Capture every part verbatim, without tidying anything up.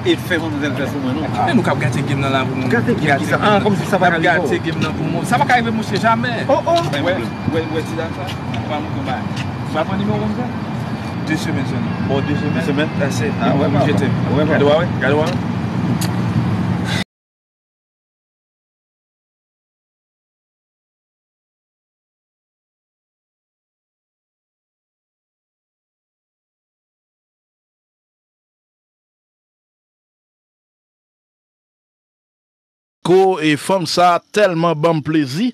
E fè manmzèl fè sou mwen, non. Men nou k ap gate game nan la pou moun. Gate game kisa? Ah, kòmsi sa pa ka rive w. N ap gate game nan pou moun. Sa pa ka rive, monchè, jamè. Oh, oh. Wè, wè, wè, wè, ti dam sa. Ou pa montre w bagay. Ou pa pran nimewo manmzèl? De semèn sèlman. Oh, de semèn? De semèn? That's it. Ah, wè, pa. Gade w a wè, gade w a wè. Ko, e fanm sa tèlman ban m plezi.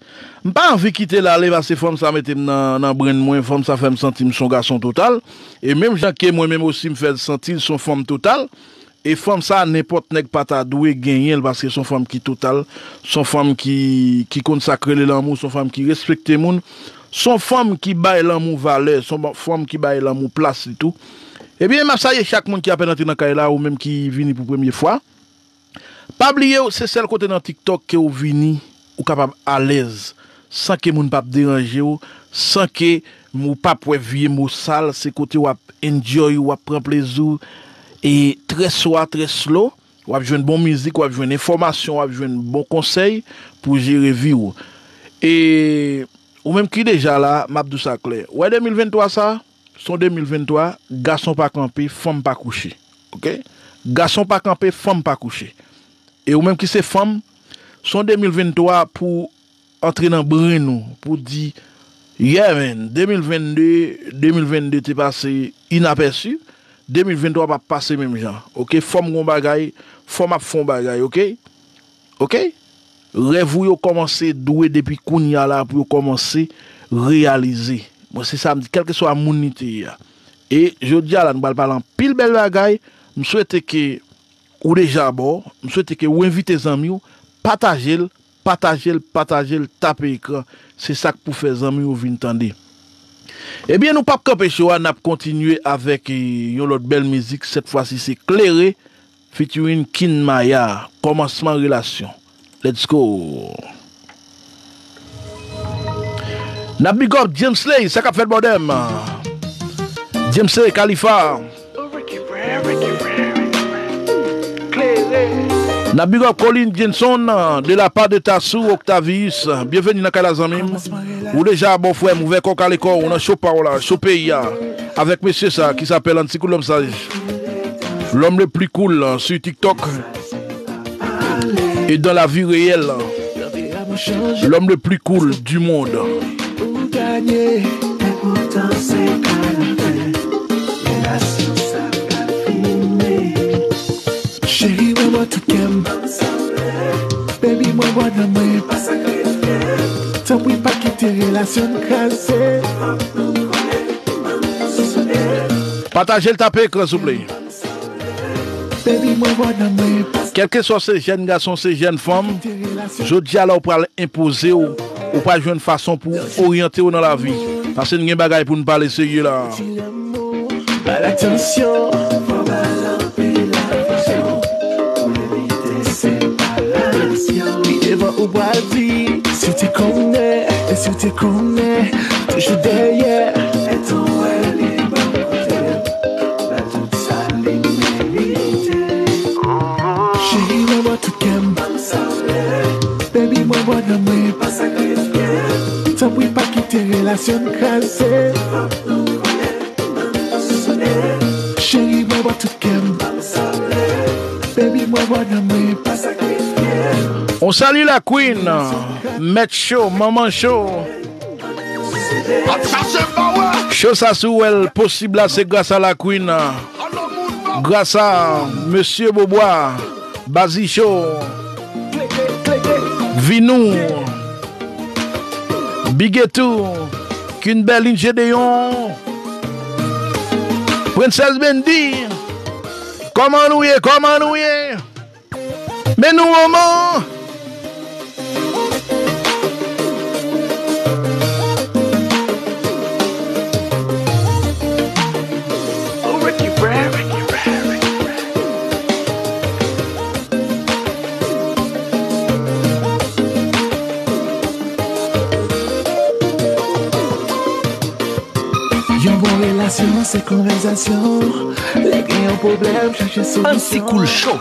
M pa anvi kite l ale paske fanm sa mete m nan, nan brenn mwen, fanm sa fè m santi m s on gason total. E menm jan ke mwen menm osi m fè l santi l s on fanm total. E fanm sa, nenpòt nèg pa ta dwe genyen l, paske s on fanm ki total, s on fanm ki, ki konn sa k rele lanmou, s on fanm ki respekte moun, s on fanm ki bay lanmou valè, s on ba-, fanm ki bay lanmou plas li tou. Ebyen, m ap salye chak moun ki apèn antre nan kay la, ou menm ki vini pou premye fwa. Pa bliye w, se sèl kote nan TikTok ke w vini, ou kapab alèz, san ke moun p ap deranje w, san ke ou p ap wè vye mo sal, se kote w ap enjoy, w ap pran plezi w, e trè swa, trè slow, w ap jwenn bon mizik, w ap jwenn enfòmasyon, w ap jwenn bon konsèy pou jere vi w. E ou menm ki deja la, m ap di w sa klè. Ou wè de mil venntwa sa, s on de mil venntwa, gason pa kanpe, fanm pa kouche. Oke? Gason pa kanpe, fanm pa kouche. E ou menm ki se fanm, s on de mil venntwa pou antre nan brenn ou, pou di, yeah man, de mil vennde, de mil vennde te pase inapèsi, de mil venntwa p ap pase menm jan. Oke? Fanm gon bagay, fanm ap fè on bagay, oke? Oke? Rèv ou yo kòmanse dwe depi kounye a la pou yo kòmanse reyalize. Mwen, se sa m di, kèlkeswa moun li te ye a. E jodi a la, nou pral pale anpil bèl bagay. M swete ke ou deja bò, m swete ke ou envite zanmi w, pataje l, pataje l, pataje l, tape ekran. Se sa k pou fè zanmi w vin tande. Ebyen, nou p ap kanpe cho a, n ap kontinye avèk, eh, yon lòt bèl mizik. Sèt fwa si se Klere featuring Kin Maya, Kòmansman Relasyon. Let's go. N ap big up James Lay, sa k ap fèt bòdè m? James Lay, Khalifa. N ap big up Colin Jenson, de la part de Tassou Octavius. Byenveni nan kay la, zanmi m. Ou deja bò, frè m, ouvè kò w, kale kò w, ou nan cho pa w la, cho peyi a. Avèk mesye sa ki s'appelle Anti Koulomsaj. L'homme le plus cool, euh, sur TikTok et dans la vie réelle. L'homme le plus cool du monde. Ou ganye, men poutan se kalite. Relasyon sa ka fini. Cheri, mwen ba w tout kè m. Baby, mwen ba w nan mwen. Tanpri, pa kite relasyon n kraze. Pataje l, tape ekran, souple. Kèlkeswa se jèn gason, se jèn fanm, jodi a la w pral enpoze w, ou pral jwenn fason pou w oryante w nan lavi. Paske n gen bagay pou n pale serye la. Ba l atansyon, fò ba l anpil atansyon. Pou evite separasyon. Pi devan ou pral di, si w te konnen, e si w te konnen, toujou dèyè. Etan w wè li ban kote l, ba l tout sa li merite. Cheri, mwen ba w tout kè m. Baby, mwen ba w nan mwen. Tanpri, pa kite relasyon n kraze. Cheri, mwen ba w tout kè m. Baby, mwen ba w nan mwen. On salut la Queen, Mèt Cho, Manman Cho. Cho sa, si w wè l posib la, se gras a la Queen, gras a Mesye Bobwa, Bazi Cho, Vinou, Bigetou, Kinbèlin Jedeyon, Princess Bendy. Kòman nou ye? Kòman nou ye? Men nou moman. Yon bon relasyon. Kòmanse konvèsasyon. Lè gen yon pwoblèm, chache solisyon. Ansi Cool Show.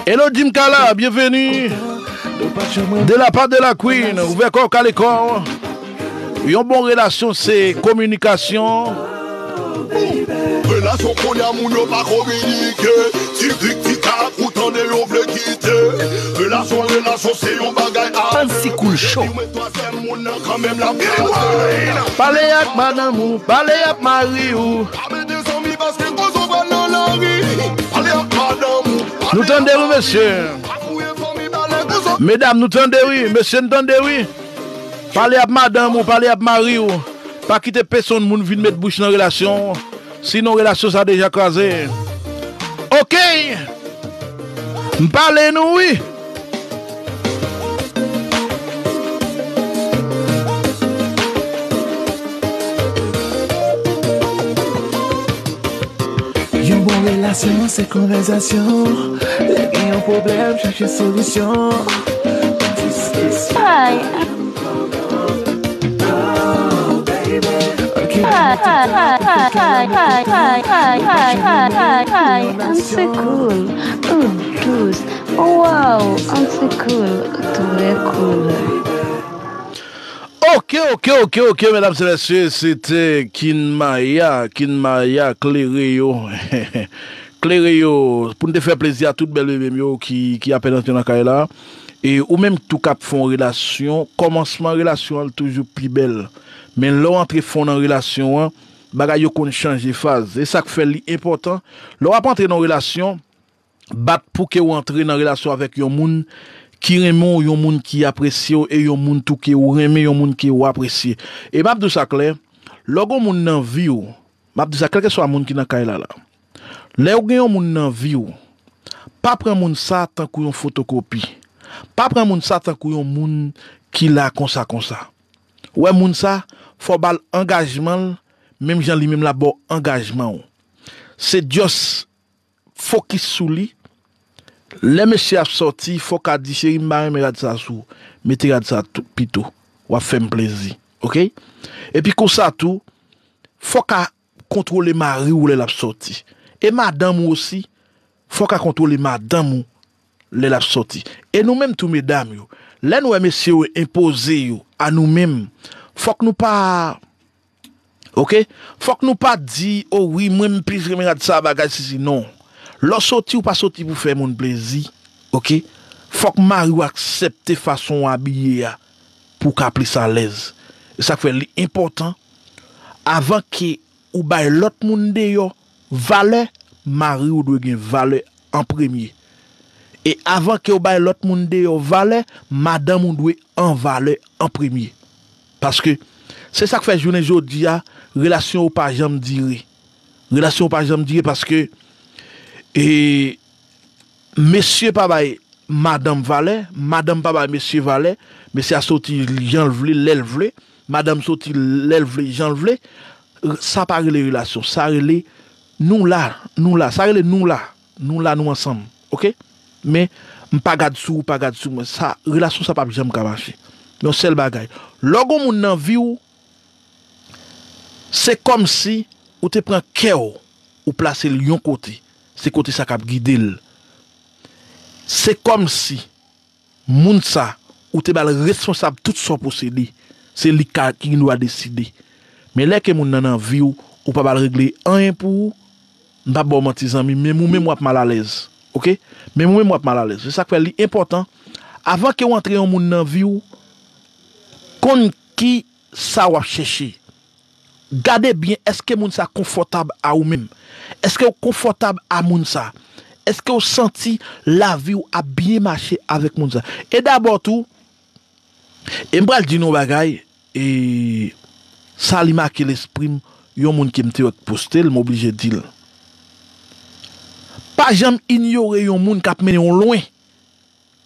Hello Jim Kala, bienvenue. De la part de la Queen, ouvè kò w, kale kò w. Yon bon relasyon se kominikasyon. Relasyon kounye a moun yo pa kominike. Ti krik ti kak ou tande yo vle kite. Relasyon, relasyon se yon bagay a. Ansi Cool Show. Epi mwen twazyèm moun nan kanmenm l ap kraze. Pale ak madanm ou, pale ak mari w. Pa mete zanmi paske koze w pral nan lari. Pale ak madanm ou. Nou tande wi, mesye. Pa fouye fanmi, pale koze w. Medam, nou tande wi. Mesye, n tande wi. Pale ap madanm ou, pale ap mari w. Pa kite pèsonn moun vin met bouch nan relasyon w. Sinon, relasyon sa deja kraze. Oke! M pale nou wi! Yon bon relasyon se konvèsasyon. Lè gen yon pwoblèm, chache solisyon. Diskisyon. Hi. Hi, hi, hi, hi, hi, hi, hi, hi, hi, hi, hi, hi, hi, hi, hi, I'm so cool. Ou dous. Wow, I'm so cool. Ou trè cool. Oke, oke, oke, oke, medam e mesye, se te Kinmaya, Kinmaya, klere yo. Klere yo, pou n te fè plezi a tout bèl bebe m yo ki, ki apèn antre nan kay la. E ou menm tou k ap fè yon relasyon, kòmansman relasyon an toujou pi bèl. Men lè w antre fon nan relasyon an, bagay yo konn chanje faz. E sa k fè li enpòtan, lè w ap antre nan yon relasyon, bat pou ke w antre nan relasyon avèk yon moun ki renmen w, yon moun ki apresye w, e yon moun tou ke w renmen, yon moun ke w apresye. E m ap di w sa klè, lè w gen yon moun nan vi w, m ap di sa kèlkeswa moun ki nan kay la la. Lè w gen yon moun nan vi w, pa pran moun sa tankou yon fotokopi. Pa pran moun sa tankou yon moun ki la konsa konsa. Ou wè moun sa, fò w ba l angajman l, menm jan li menm l ap ba w angajman w. Se just fokis sou li. Lè mesye ap sòti, fò w ka di, cheri, m pa renmen rad sa sou ou. Mete rad sa tou, pito. W ap fè m plezi. Oke? Epi konsa tou, fò w ka kontwole mari w lè l ap sòti. E madanm ou osi, fò w ka kontwole madanm ou lè l ap sòti. E nou menm tou, medam yo, lè n wè mesye yo enpoze yo a nou menm, fòk nou pa, oke? Fòk nou pa di, o wi, mwen m plis renmen rad sa, bagay sesi, non. Lè w soti, ou pa soti pou fè moun plezi, oke? Fòk mari w aksepte fason w abiye a pou w ka plis alèz. E sa k fè li enpòtan, avan ke ou bay lòt moun deyò valè, mari w dwe gen valè an premye. E avan ke w bay lòt moun deyò valè, madanm ou dwe an valè an premye. Paske se sa k fè jounen jodi a, relasyon yo pa janm dire. Relasyon yo pa janm dire paske, e, mesye pa bay madanm valè, madanm pa bay mesye valè, mesye a soti jan l vle, lè l vle, madanm soti lè l vle, jan l vle, sa pa rele relasyon, sa rele nou la, nou la, sa rele nou la, nou la, nou ansanm, oke? Men, m pa gad sou ou, pa gad sou mwen, sa, relasyon sa p ap janm ka mache. Yon sèl bagay, lè w gen yon moun nan vi w, se kòmsi ou te pran kè w, ou plase l yon kote, se kote sa k ap gide l. Se kòmsi moun sa, ou te ba l responsab tout sa w posede, se li ka, ki gen dwa deside. Men lè ke moun nan nan vi w, ou pa ba l regle anyen pou ou, m p ap ba w manti zanmi, menm ou menm w ap malalèz, oke? Menm ou menm w ap malalèz. Se sa k fè li enpòtan, avan ke w antre yon moun nan vi w, konn ki sa w ap chèche. Gade byen, èske moun sa konfòtab a ou menm? Èske w konfòtab a moun sa? Èske w santi lavi w ap byen mache avèk moun sa? E dabò tou, e m pral di nou yon bagay, e sa li make lespri m, yon moun ke m te wè k poste l, m oblije di l. Pa janm inyore yon moun k ap mennen w lwen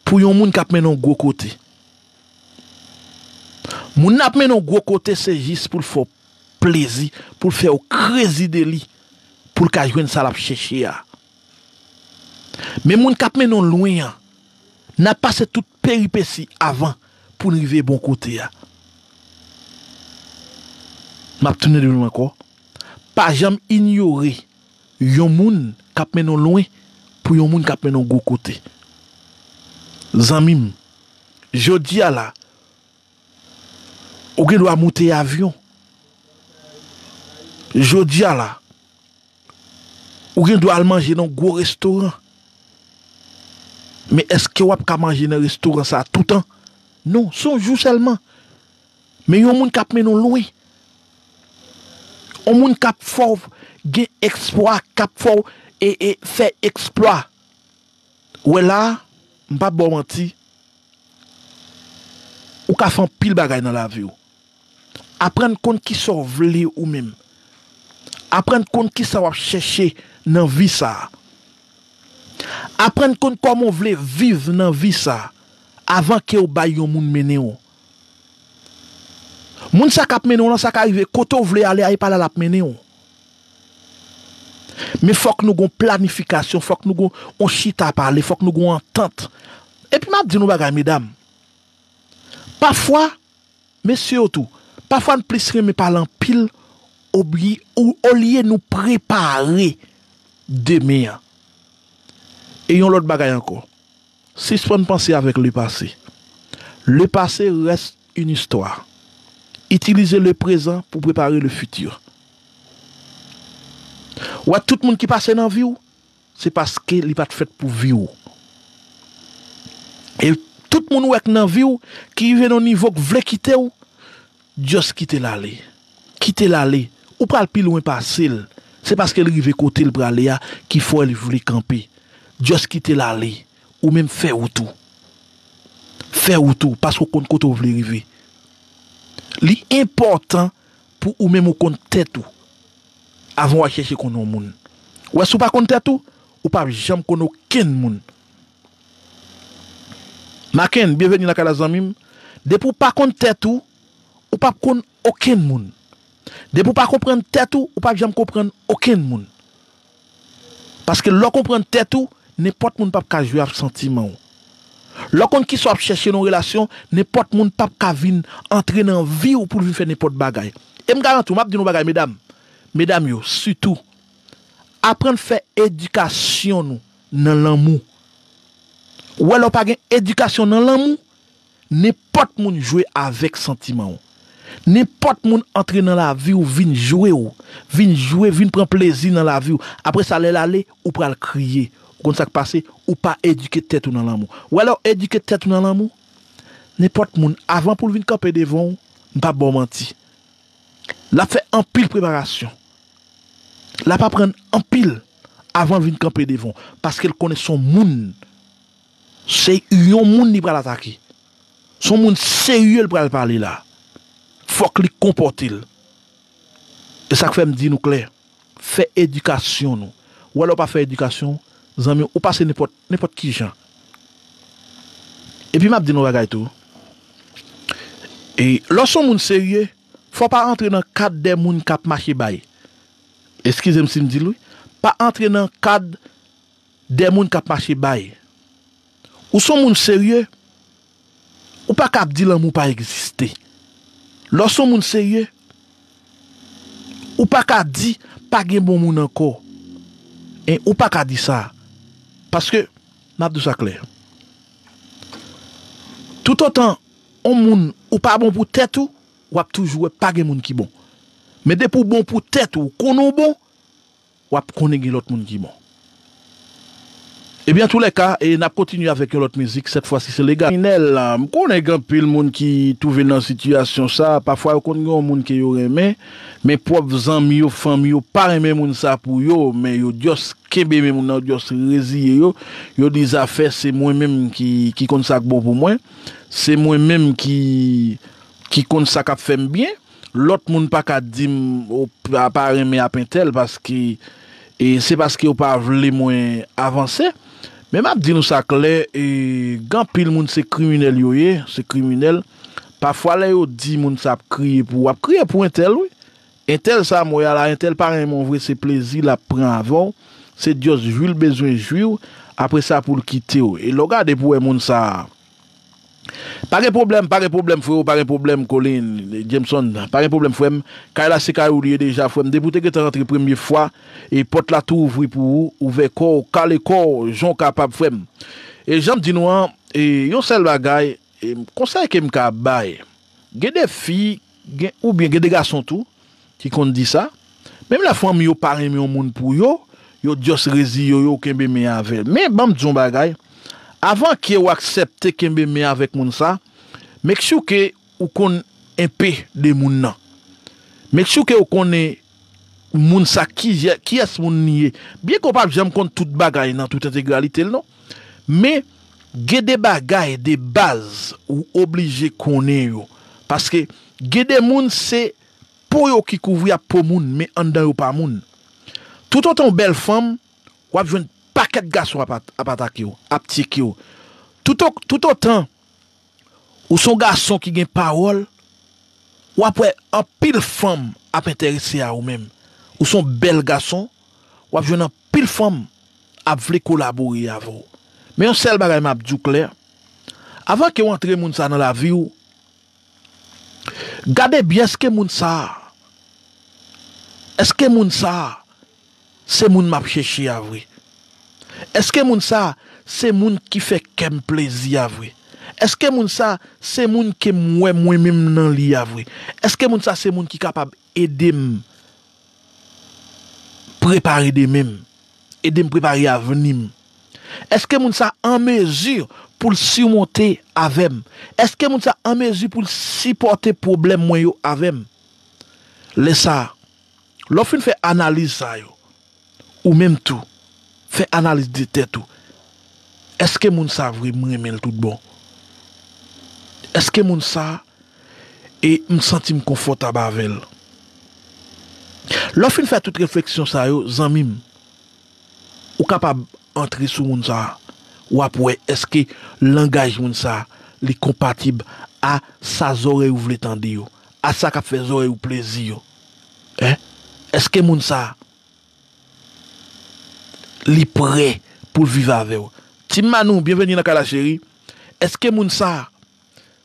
pou yon moun k ap mennen w gwo kote. Moun nan ap mennen w gwo kote, se jis pou l fè w plezi, pou l fè w krezi de li, pou l ka jwenn sa l ap chèche a. Men moun k ap mennen w lwen an, n ap pase tout peripesi avan pou n rive bon kote a. M ap tounen di nou ankò, pa janm inyore yon moun k ap mennen w lwen pou yon moun k ap mennen w gwo kote. Zanmi m, jodi a la, ou gen dwa moute avyon. Jodi a la, ou gen dwa al manje nan gwo restoran. Men èske w ap ka manje nan restoran sa a toutan? Non, se yon jou sèlman. Men yon moun k ap mennen w lwen. Yon moun k ap fè w gen eksplwa, k ap fè w e, e, fè eksplwa. Wè la, m p ap ba w manti, ou ka fè anpil bagay nan lavi w. Aprann konn kisa w vle ou menm. Aprann konn kisa w ap chèche nan vi sa a. Aprann konn kòman w vle viv nan vi sa a avan ke w bay yon moun mennen w. Moun sa k ap mennen w lan, sa ka rive kote w vle ale a, e pa la l ap mennen w. Men fòk nou gon planifikasyon, fòk nou gon on chita pale, fòk nou gon antant. Epi m ap di nou bagay, medam. Pafwa, mesye yo tou, pafwa n plis renmen pale anpil obli-, ou, olye nou prepare demen an. E yon lòt bagay ankò, sispann panse avèk le passé. Le passé reste une histoire. Itilize le présent pou prepare le futur. Wè, tout moun ki pase nan vi w, se paske li pa t fèt pou vi w. E tout moun ou wè k nan vi w, ki rive nan yon nivo k vle kite w, just kite l ale. Kite l ale. Ou pral pi lwen pase l. Se paske l rive kote l prale a ki fè li vle kanpe. Just kite l ale. Ou menm fè wout ou. Fè wout ou, paske w konn kote w vle rive. Li enpòtan pou ou menm ou konn tèt ou avan w al chèche konn yon moun. Ou wè, si w pa konn tèt ou, ou p ap janm konn okenn moun. Maken, byenveni nan kay la, zanmi m. Depi w pa konn tèt ou, ou p ap konn okenn moun. Depi w pa konprann tèt ou, ou p ap janm konprann okenn moun. Paske lè w konprann tèt ou, nenpòt moun p ap ka jwe ak santiman w. Lè w konn kisa w ap chèche nan yon relasyon, nenpòt moun p ap ka vin antre nan vi w pou l vin fè nenpòt bagay. E m garanti w, m ap di nou bagay, medam. Medam yo, sitou, aprann fè edikasyon nou nan lanmou. Ou wè, lè w pa gen edikasyon nan lanmou, nenpòt moun jwe avèk santiman w. Nenpòt moun antre nan lavi w, vin jwe w, vin jwe, vin pran plezi nan lavi w. Apre sa, lè l ale, ou pral kriye. Ou konn sa k pase? Ou pa edike tèt ou nan lanmou. Ou wè, lè w edike tèt ou nan lanmou, nenpòt moun, avan pou l vin kanpe devan w, m p ap ba w manti, l ap fè anpil preparasyon. L ap aprann anpil avan l vin kanpe devan w, paske l konnen se yon moun, se yon moun li pral atake. Se yon moun serye l pral pale la. Fòk li konpòte l. E sa k fè m di nou klè, fè edikasyon nou. Ou wè, lè w pa fè edikasyon, zanmi, ou pase nenpòt, nenpòt ki jan. Epi m ap di nou yon bagay tou. E lè w se yon moun serye, fò w pa antre nan kad dè moun k ap mache bay. Eskize m si m di l wi. Pa antre nan kad dè moun k ap mache bay. Ou se yon moun serye, ou pa ka ap di lanmou pa egziste. Lè w se yon moun serye, ou pa ka di pa gen bon moun ankò. E ou pa ka di sa. Paske, m ap di w sa klè. Toutotan yon moun ou pa bon pou tèt ou, w ap toujou wè pa gen moun ki bon. Men depi w bon pou tèt ou, ou konnen w bon, w ap konnen gen lòt moun ki bon. Ebyen, antoulèka, e n ap kontinye avèk yon lòt mizik, sèt fwa si se legal. Kriminèl, m konnen gen anpil moun ki twouve nan sitiyasyon sa, pafwa yo konn gen yon moun ke yo renmen, men pwòp zanmi yo, fanmi yo pa renmen moun sa pou yo, men yo just kenbe men moun nan, yo just reziye yo, yo di zafè se mwen menm ki, ki konn sa k bon pou mwen, se mwen menm ki, ki konn sa k ap fè m byen. Lòt moun pa ka di m ou pa, pa renmen ap entèl paske, e, se paske yo pa vle mwen avanse. Men m ap di nou sa klè, e, gen anpil moun se kriminèl yo ye, se kriminèl. Pafwa lè yo di moun sa ap kriye pou, w ap kriye pou entèl wi. Entèl sa m wè a la, entèl pa renmen w vre, se plezi l ap pran avè w. Se just jwi l bezwen jwi w, apre sa pou l kite w. E lè w gade pou w wè moun sa a, Pa gen pwoblèm, pa gen pwoblèm, frewo, pa gen pwoblèm, Colin, Jameson, pa gen pwoblèm, frè m. Kay la se kay ou li ye deja, frè m. Depi w te gentan rantre premye fwa, e pòt la tou ouvri pou ou, ouvè kò w, kale kò w, jan w kapab, frè m. E jan m di nou an, e yon sèl bagay, e konsèy ke m ka bay. Gen de fi, gen, oubyen gen de gason tou, ki konn di sa. Menm lè fanmi yo pa renmen yon moun pou yo, yo just reziye yo, yo kenbe men avè l. Men, ban m di yon bagay, avan ke w aksepte kenbe men avèk moun sa, make sure ke ou konn enpe de moun nan. Make sure ke ou konnen moun sa, ki, kiyès moun li ye. Byen ke w p ap janm konn tout bagay nan tout entegralite l non. Men, gen de bagay de baz ou oblije konnen yo. Paske gen de moun se po yo ki kouvri ak po moun, men anndan yo pa moun. Toutotan w bèl fanm, w ap jwenn pakèt gason ap, at- ap atake w, ap tcheke w. Touto- toutotan ou se yon gason ki gen pawòl, w ap wè anpil fanm ap enterese a ou menm. Ou se yon bèl gason, w ap jwenn anpil fanm ap vle kolabore avè w. Men yon sèl bagay m ap di w klè, avan ke w antre moun sa nan lavi w, gade byen èske moun sa a, èske moun sa a se moun m ap chèche a vre? Èske moun sa a se moun ki fè kè m plezi a vre? Èske moun sa a se moun ke m wè mwen menm nan li a vre? Èske moun sa a se moun ki kapab ede m prepare demen m, ede m prepare avni m? Èske moun sa an mezi pou l simonte avè m? Èske moun sa an mezi pou l sipòte pwoblèm mwen yo avè m? Lè sa a, lè w fin fè analiz sa yo, ou menm tou, fè analiz de tèt ou. Èske moun sa vre m renmen l tout bon? Èske moun sa e m santi m konfòtab avè l? Lè w fin fè tout refleksyon sa yo, zanmi m, ou kapab antre sou moun sa a, w ap wè èske langaj moun sa a li konpatib a sa zòrèy ou vle tande yo, a sa k ap fè zòrèy ou plezi yo. Hein? Èske moun sa a li prè pou l viv avè w? Team Manou, byenveni nan kay la, cheri. Èske moun sa a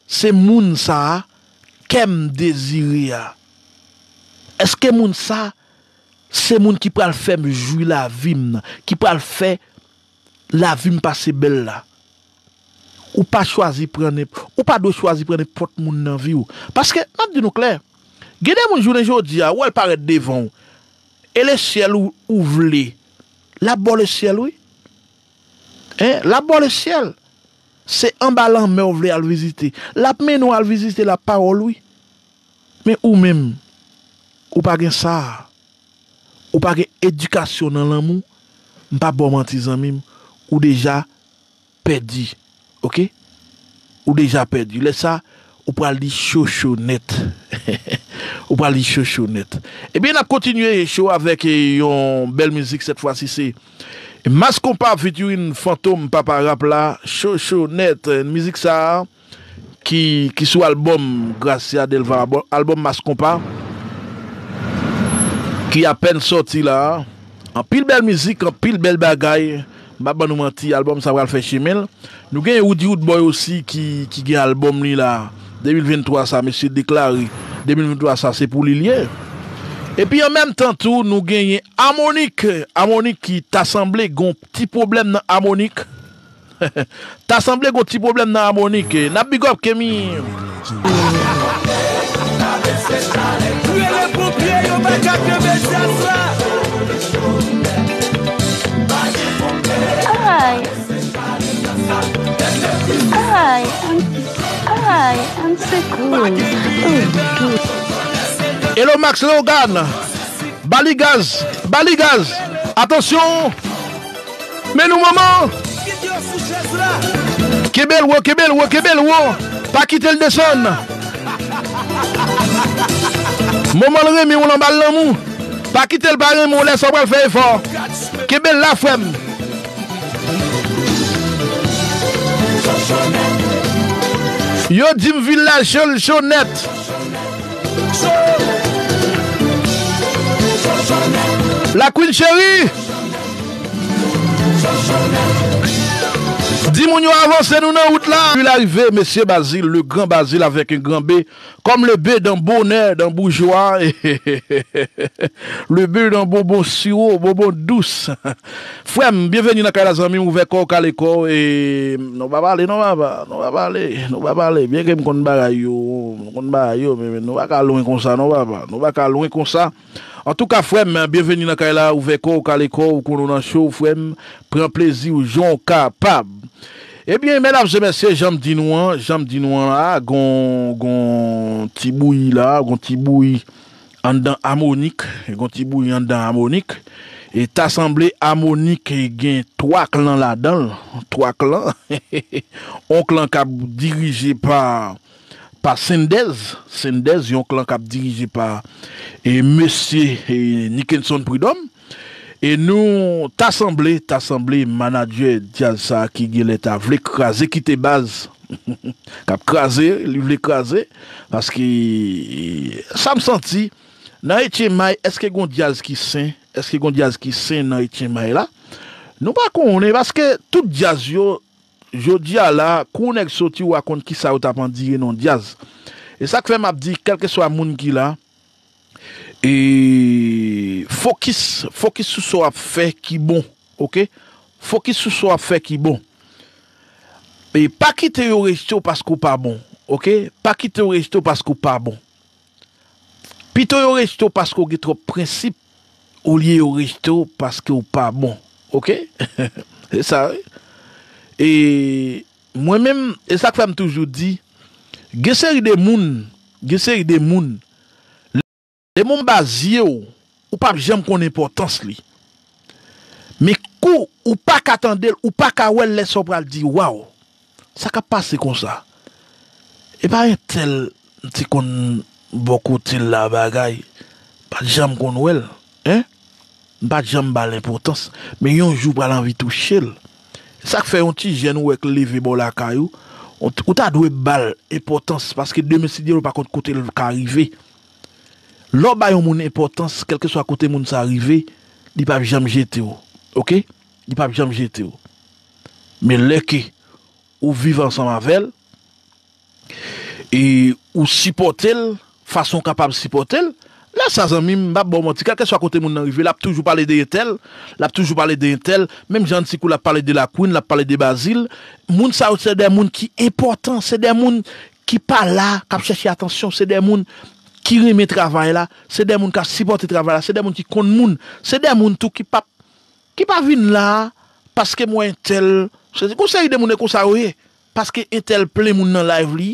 se moun sa a kè m dezire a? Èske moun sa a se moun ki pral fè m jwi lavi m nan, ki pral fè lavi m pase bèl la? Ou pa chwazi pran nenp- ou pa dwe chwazi pran nenpòt moun nan vi w. Paske, m ap di nou klè, gen de moun jounen jodi a, ou wè l parèt devan w, e lesyèl ou, ou vle, l ap ba w lesyèl, wi. Hein? L ap ba w lesyèl. Se anba lanmè w vle al vizite. L ap mennen w al vizite la pawòl, wi. Men ou menm, ou pa gen sa a. Ou pa gen edikasyon nan lanmou, m p ap ba w manti, zanmi m, ou deja pèdi. Oke? Ou deja pèdi. Lè sa, ou pral di chocho nèt. Ou pral di chocho nèt. Ebyen, n ap kontinye cho avèk, eh, yon bèl mizik, sèt fwa si se Mass Konpa featuring Fantom, papa rap la, chocho nèt. Mizik sa a, ki, ki sou albòm Gracia Delva, albò- albòm Mass Konpa, ki apèn sòti la. Anpil bèl mizik, anpil bèl bagay. M pa ban nou manti, albòm sa pral fè chemen l. Nou gen Roody Roodboy osi ki, ki gen albòm li la. De mil venntwa sa, mesye deklare. De mil venntwa sa, se pou li l ye. Epi an menm tan tou, nou genyen Amonik. Amonik ki ta sanble gon ti pwoblèm nan Amonik. Ta sanble gon ti pwoblèm nan Amonik. N ap big up Kemi. Rele ponpye yo pa ka kenbe djaz la. Ay. Ay, an, ay, an sekou. Oh, my God. Hello Max Leogane. Ba li gaz, ba li gaz. Atansyon. Men nou manman. Kenbe l wo, kenbe l wo, kenbe l wo. Pa kite l desann. Manman l renmen w nan bal lanmou. Pa kite l pa renmen w lè sa w pral fè efò. Kenbe l la frè m. Yo di m vil la cho, l cho nèt. La Queen chérie. Di moun yo avanse, nou nan wout la. Li arive, mesye Bazil, le grand Bazil avec un grand B, comme le B dans bonheur, dans boujwa. Le B dans bonbon siro, bonbon dous. Frè m, byenveni nan kay la, zanmi m, ouvè kò w, kale kò w, e nou pa pale, non, papa, nou pa pale, nou pa pale. Byen ke m konn bagay yo, m konn bagay yo, men, men nou pa ka lwen konsa, non, papa, nou pa ka lwen konsa. Antouka, frè m, byenveni nan kay la, ouvè kò w, kale kò w, ou konnen w nan cho, frè m, pran plezi w jan w kapab. Ebyen, medam e mesye, jan m di nou an, jan m di nou an la, gon, gon ti bouyi la, gon ti bouyi anndan amonik, gon ti bouyi anndan amonik. E ta sanble amonik gen twa klan ladan l, twa klan. On klan k ap dirije pa pa Sendèz, Sendèz, yon klan k ap dirije pa e mesye e Nickenson Prud'homme. E nou ta sanble, ta sanble manadjè djaz sa ki genlè ta vle kraze, kite baz k ap kraze, li vle kraze, paske sa m santi, nan Etyen May, èske gon djaz ki sen? Èske gon djaz ki sen nan Etyen May la? Nou pa konnen, paske tout djaz yo, jodi a la, kou yon nèg soti, w a konn kisa yo t ap andire nan djaz. E sa k fè m ap di, kèlkeswa moun ki la, e fokis, fokis sou sa w ap fè ki bon, oke? Fokis sou sa w ap fè ki bon. E pa kite yo rejte w paske w pa bon, oke? Pa kite yo rejte w paske w pa bon. Pito yo rejte w paske w gen twòp prensip, olye yo rejte w paske w pa bon. Oke? Se sa, wi. E mwen menm, e sa k fè m toujou di, gen seri de moun, gen seri de moun, lè moun ba zye w, ou p ap janm konn enpòtans li. Men kou ou pa ka tande l, ou pa ka wè l, lè sa w pral di, waw, sa k ap pase konsa? E pa entèl m te konn bò kote l la bagay, m pa t janm konn wè l, en? M pa t janm ba l enpòtans, men yon jou w pral anvi touche l. Sa k fè yon ti jèn ou wè k leve bò lakay ou, ou t- ou ta dwe ba l enpòtans, paske demen si Dye vle ou pa konn kote l ka rive. Lè w ba yon moun enpòtans, kèlkeswa kote moun sa rive, li p ap janm jete w. Oke? Li p ap janm jete w. Men lè ke ou viv ansanm avè l, e ou sipòte l fason w kapab sipòte l, lè sa, zanmi m, m p ap ba w manti, kèlkeswa kote moun nan rive, l ap toujou pale de entèl, l ap toujou pale de entèl, menm jan Antikou l ap pale de Lakwin, l ap pale de Bazil. Moun sa yo, se de moun ki enpòtan, se de moun ki pa la, k ap chèche atansyon, se de moun ki renmen travay la, se de moun k ap sipòte travay la, se de moun ki konn moun, se de moun tou ki p ap, ki pa vin la paske m wè entèl. Se gon seri de moun e konsa yo ye, paske entèl plen moun nan live li.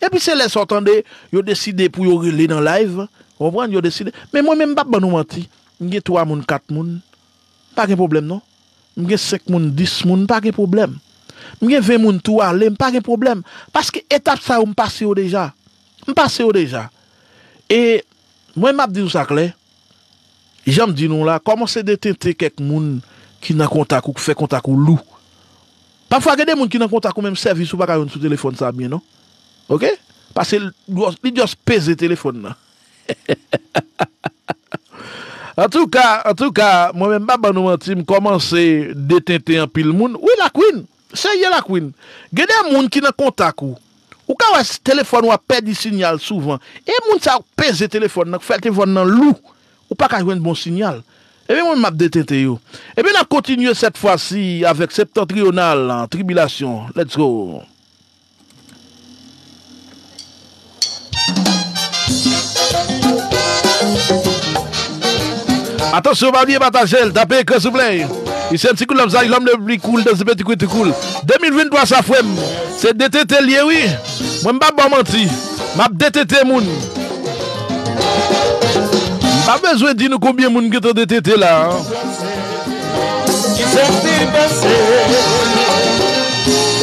Epi se lè sa w tande, yo deside pou yo rele nan live, w konprann, yo deside. Men mwen menm, m p ap ban nou manti, m gen twa moun, kat moun, m pa gen pwoblèm non. M gen senk moun, dis moun, m pa gen pwoblèm. M gen ven moun tou ale, m pa gen pwoblèm. Paske etap sa yo, m pase yo deja. M pase yo deja. E mwen, m ap di nou sa klè, jan m di nou la, kòmanse detente kèk moun ki nan kontak ou, ki fè kontak ou lou. Pafwa, gen de moun ki nan kontak ou, menm sèvis ou pa ka jwenn sou telefòn sa byen non. Oke? Paske l- li just peze telefòn nan. Antouka, antouka, mwen menm, m pa ban nou manti, m kòmanse detente anpil moun. Wi, Lakwin, serye, Lakwin. Gen de moun ki nan kontak ou. Ou ka wè s- telefòn ou ap pèdi sinyal souvan. E moun sa yo k peze telefòn nan, k fè telefòn nan lou. Ou pa ka jwenn bon sinyal. Ebyen, mwen, m ap detente yo. Ebyen, n ap kontinye sèt fwa si avèk Septentrional Tribilasyon. Let's go. Atansyon, pa bliye pataje l, tape ekran souple. Isi se ti koul lòm sa, lòm de pli koul, dan se peti koul ti koul. De mil venntwa sa, frè m, se detente l ye, wi. Mwen, m p ap ba w manti. M ap detente moun. M pa bezwen di nou konbyen moun gentan detente la. Kisa k te pase?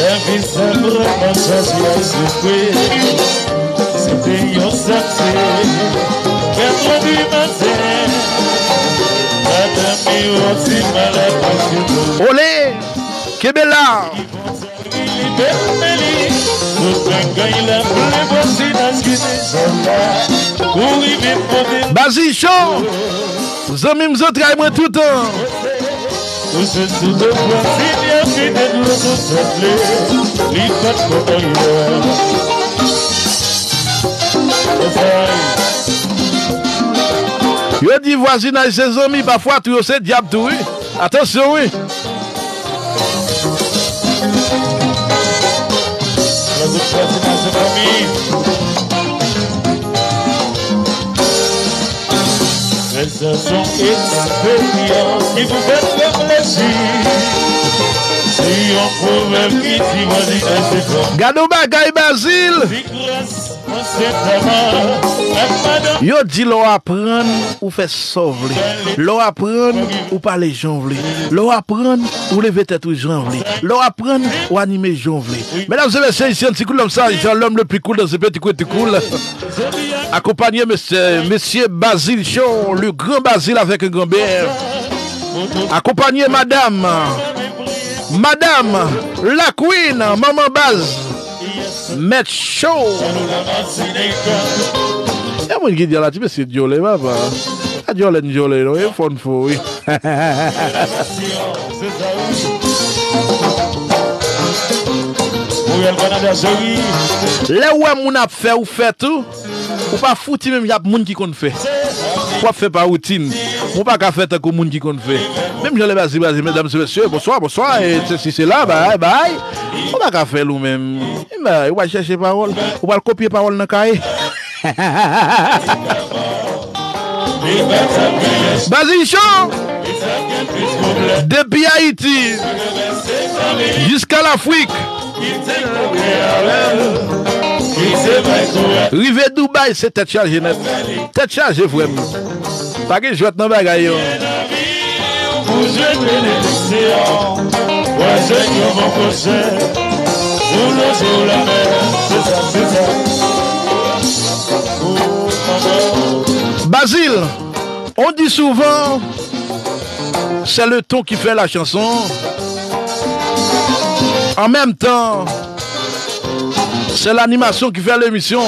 Lavi sa vrèman chanje a soufri. Se te yon samdi, kat di maten, madanm li yon ti malad. Olé! Kenbe la! Bazichon, zanmi m, zantray mwen toutan. Ou se sou do pran, Senyè kite dlo sou tèt li. Li pa t kontan yo. Yo di vwazinaj se zanmi, pafwa tou yo se dyab tou, wi. Atansyon, wi. Lòt vwazinaj se fanmi. Frè, sa se yon eksperyans ki pou fè reflechi. Se yon pwovèb ki di, vwazinaj se fanmi. Gade yon bagay, Bazil. Di gras, mwen se tèlman. Yo di lè w aprann, ou fè sa w vle. Lè w aprann, ou pale jan w vle. Lè w aprann, ou leve tèt ou jan w vle. Lè w aprann, ou anime jan w vle. Medam e mesye, isi an ti koul lòm sa, Jean l'homme le plus cool dans ce petit coin tout cool. Akonpanye mesye, mesye Bazil Show, le grand Bazil avec un grand B. Akonpanye madam, madam, la queen, manman Baz, mèt cho. E moun ki di a la ti mesye dyòlè, papa. A dyòlè n dyòlè, non, e fò n fò, wi. Lè w wè moun ap fè, ou fè tou. Ou pa fouti menm jan ak moun ki konn fè. W ap fè pa woutin. Ou pa ka fè tankou moun ki konn fè. Menm jan lè Bazil, Bazil, medam e mesye, bonswa, bonswa, e sesi, sela, bay, bay. Ou pa ka fè l ou menm. E bay, ou pral chèche pawòl. Ou pral kopye pawòl nan kaye. Bazil Show, depi Ayiti jiska Lafrik. Rive Dubai, se tèt chaje nèt. Tèt chaje, frè m. Pa gen jwèt nan bagay yo. Pou jwenn benediksyon, w a jwenn yon bon pwojè. Pou lonje w lanmè, se sa, se sa. Bazil, on dit souvent, c'est le ton qui fait la chanson. En même temps, c'est l'animation qui fait l'émission.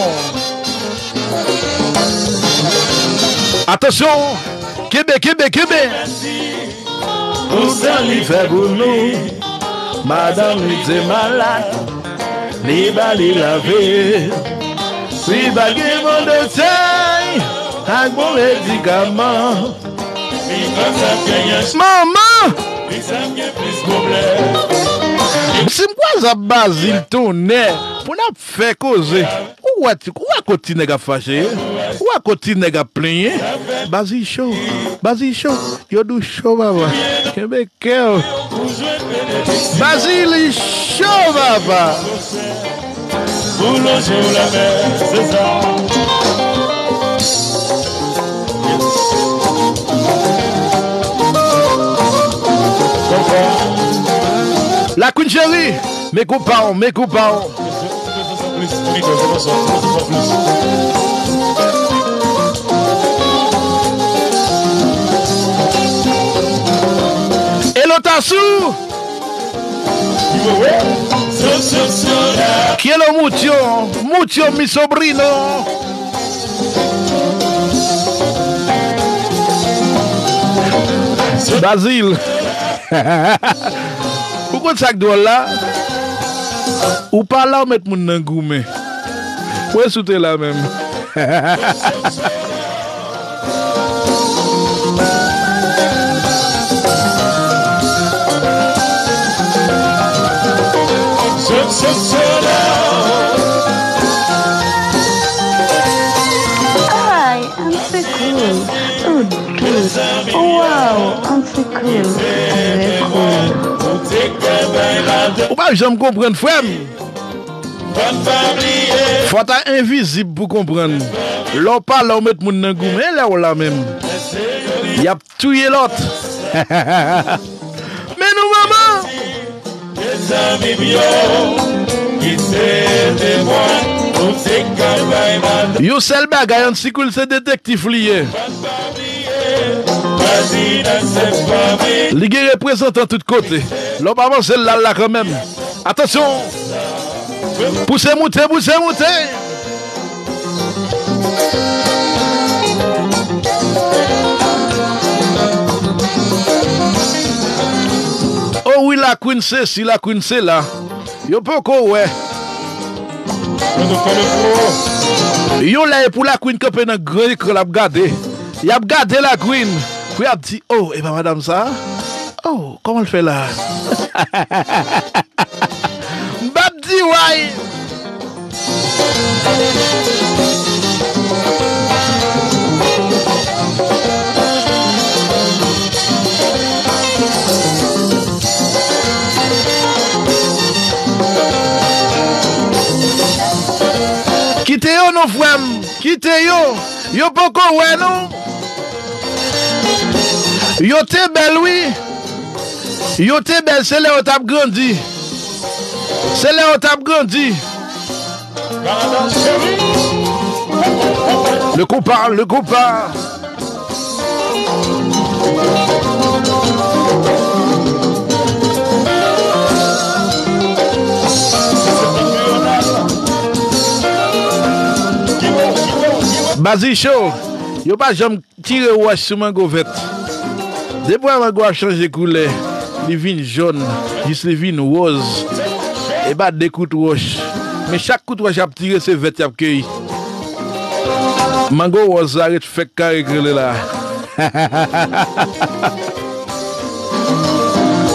Atansyon, kenbe, kenbe, kenbe. Pou sa li fè pou nou, madanm li te malad, li ba li lavi. Si pa gen bon doktè ak bon medikaman, manman! Si m kwaze ap Bazil tonnè, pou n ap fè koze. Ou wè ti, ou wè kot ti nèg ap fache ye? Ou wè kot ti nèg ap plenyen? Bazil Show, Bazil Show, yo di w cho, papa. Kenbe kè w. Bazil Show, papa. Pou lonje w lanmè, se sa. La Queen Chérie, men kou pa w, men kou pa w. Hello Tasou. Quiero mucho, mucho mi sobrino. Bazil. Ou konn sa k dwòl la? Ou pa la, ou met moun nan goumen. Mwen sou te la menm. Ay, an se cool. Ou dous. Waw, an se cool. Trè cool. Ou pa janm konprann, frè m. Fò w ta envizib pou konprann. Lè w pa la, ou met moun nan goumen, lè w la menm. Y ap touye lòt. Men nou manman! Yon sèl bagay, an si koul se detektif li ye. Li gen reprezantan tout kote. Lè w pa panse l la, l la kanmenm. Atansyon! Pouse moute, pouse moute! Queen sesi, la Queen sela. Yo poko wè. Yon lè e pou la Queen kanpe nan gran ekran, l ap gade. Y ap gade la Queen. Pou y ap di, oh, e pa madanm sa? Oh, kòman l fè la? M p ap di way. Kite yo non, frè m. Kite yo. Yo poko wè nou. Yo te bèl, wi. Yo te bèl, se lè yo t ap grandi. Se lè yo t ap grandi. Le compas, le compas. Bazi cho, yo pa janm tire wòch sou mango vèt. Depi w wè mango a chanje koulè, li vin jòn, jis li vin wòz. E pa de kout wòch. Men chak kout wòch y ap tire, se vèt y ap keyi. Mango wòz la ret fèk kare k rele la.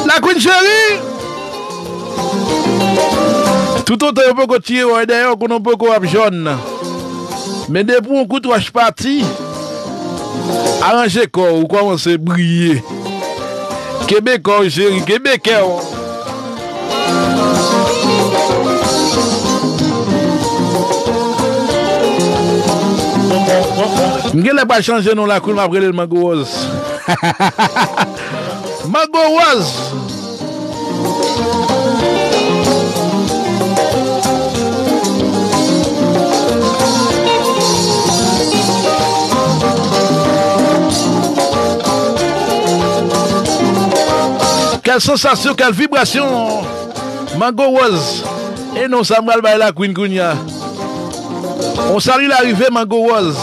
La Queen cheri! Toutotan yo poko tire wòch dèyè w, konnen w poko ap jòn. Men depi yon kout wòch pati, aranje kò w, ou kòmanse briye. Kenbe kò w, cheri, kenbe kè w. M genlè pral chanje non la Queen, m ap rele l Mango Wòz. Mango Wòz. Quelle sensation, quelle vibration! Mango Wòz. E non sa m pral bay la Queen kounye a. On sali la rive Mango Wòz.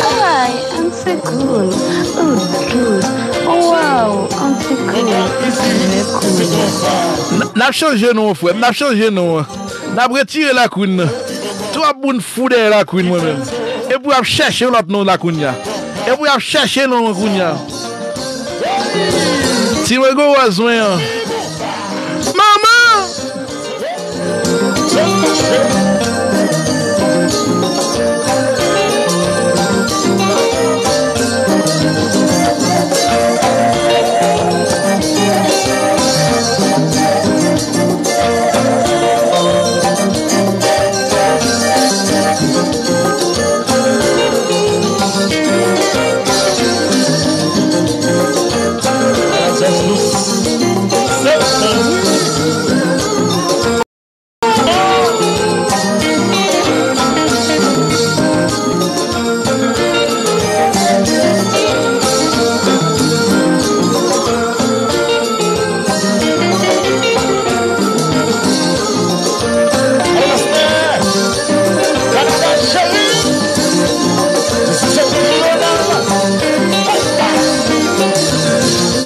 Ay, an se cool. Oh, good. Oh, wow, an se cool. Trè cool. N, n ap chanje non, frè m, n ap chanje non. N ap retire la Queen nan. Twòp moun fou dèyè la Queen, mwen menm. Epi y ap chèche yon lòt non la kounye a. Epi y ap chèche non an kounye a. Ti Mango Wòz mwen an. Manman!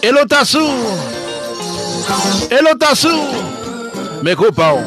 Hello Tasou. Hello Tasou. Men konpa w.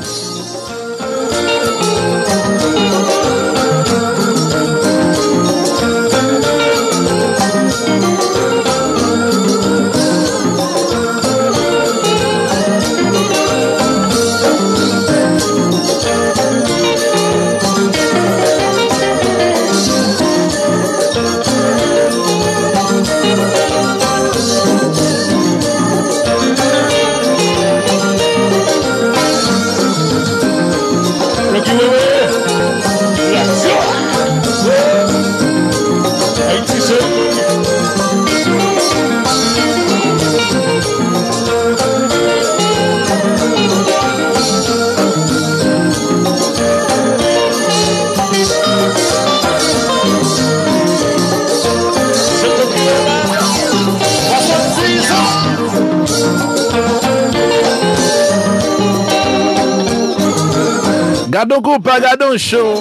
Gadon konpa, gadon cho.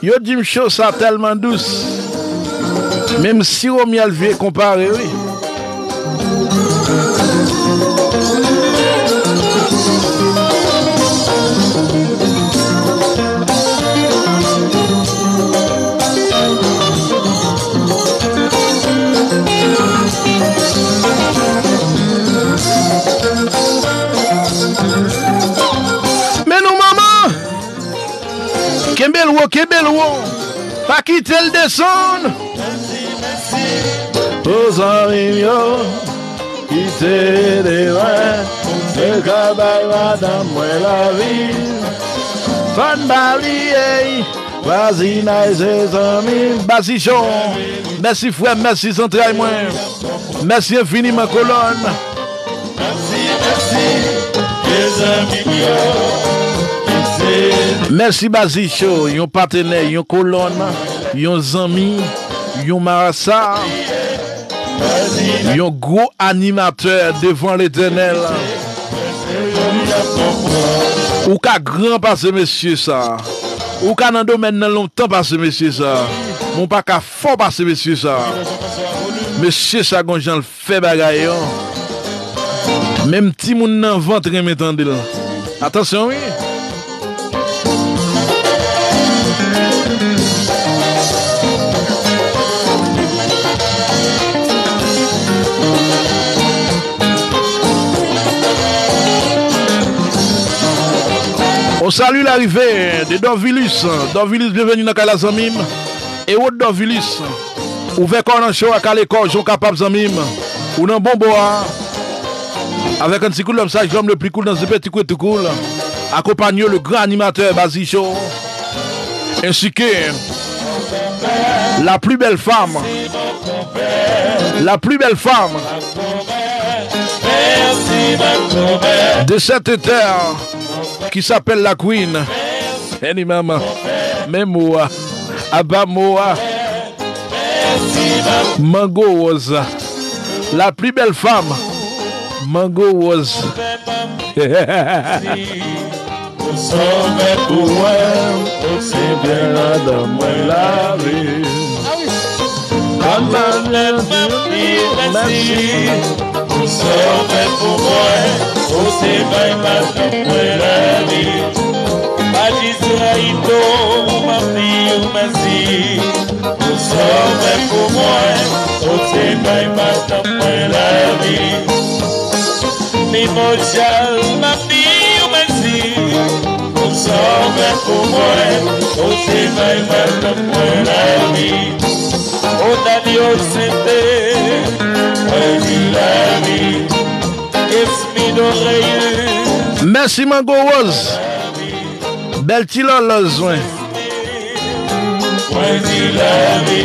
Yo di m cho sa tèlman dous. Menm siwo myèl vye konpare, wi. Men nou manman! Kenbe l wo, kenbe l wo! Pa kite l desann! O zanmi m yo, kite demen, se ka bay madanm mwen lavi. Fò n pa bliye, vwazinay se zanmi. Bazichon, mèsi frè m, mèsi zantray mwen. Mèsi enfiniman kolòn. Mèsi, mèsi, mezanmi m yo. Mèsi Bazichon, yon patenè, yon kolòn, yon zanmi, yon marasa, yon gwo animatè devan Letènèl. Ou ka gran pase mesye sa. Ou ka nan domèn nan lontan pase mesye sa. Men w pa ka fò pase mesye sa. Mesye sa gon jan l fè bagay yo. Menm timoun nan vant renmen tande l. Atansyon wi. On salut l'arrivée de Dorvilus. Dorvilus, byenveni nan kay la zanmi m. Ewod Dorvilus. Ouvè kò w nan cho a, kale kò w jan w kapab zanmi m. Ou nan bon bò a. Avec un petit coup de l'homme sage, l'homme le plus cool dans ce petit coin tout cool. Accompagné le grand animateur Bazi Show. Ainsi que la plus belle femme. La plus belle femme de cette terre qui s'appelle la Queen. Annie Maman. Men mo a. Aba mo a. Mango Rose. La plus belle femme. Mango Rose. Pou sa w fè pou mwen, ou se byen ladan mwen lavi. Mwen mèsi pou sa w fè pou mwen, ou se bay madanm mwen lavi. Pa di sa ito, m ap di w mèsi pou sa w fè pou mwen, ou se bay madanm mwen lavi. Primordial, m ap di w mèsi pou sa w fè pou mwen, ou se bay madanm mwen lavi. O Daddy, o Sente, mwen di lavi. Esprit d'oreille. Mèsi Mango Rose. Bèl ti lòlòz mwen. Mwen di lavi.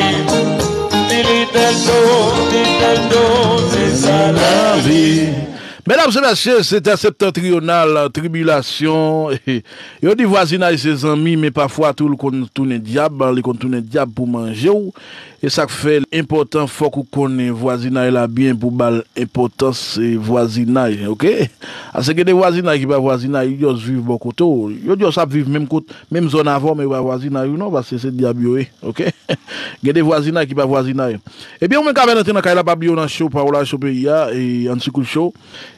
Li, li bèl do, li bèl do, se sa lavi. Medam e mesye, se te septentrional, tribilasyon. Yo di vwazinay se zanmi, men pafwa tou, li konn tounen dyab, li konn tounen dyab pou manje w. E sa k fè l enpòtan, fòk ou konnen vwazinay la byen pou ba l enpòtans, e, vwazinay, oke? Paske gen de vwazinay ki pa vwazinay, yo just viv bò kote w. Yo just ap viv menm kot, menm zòn avè w, men yo pa vwazinay ou non, paske se dyab yo ye, oke? Gen de vwazinay ki pa vwazinay. Ebyen, ou menm k ap antre nan kay la, pa bliye w nan show, Paola Show peyi a, e Anti Kout Show.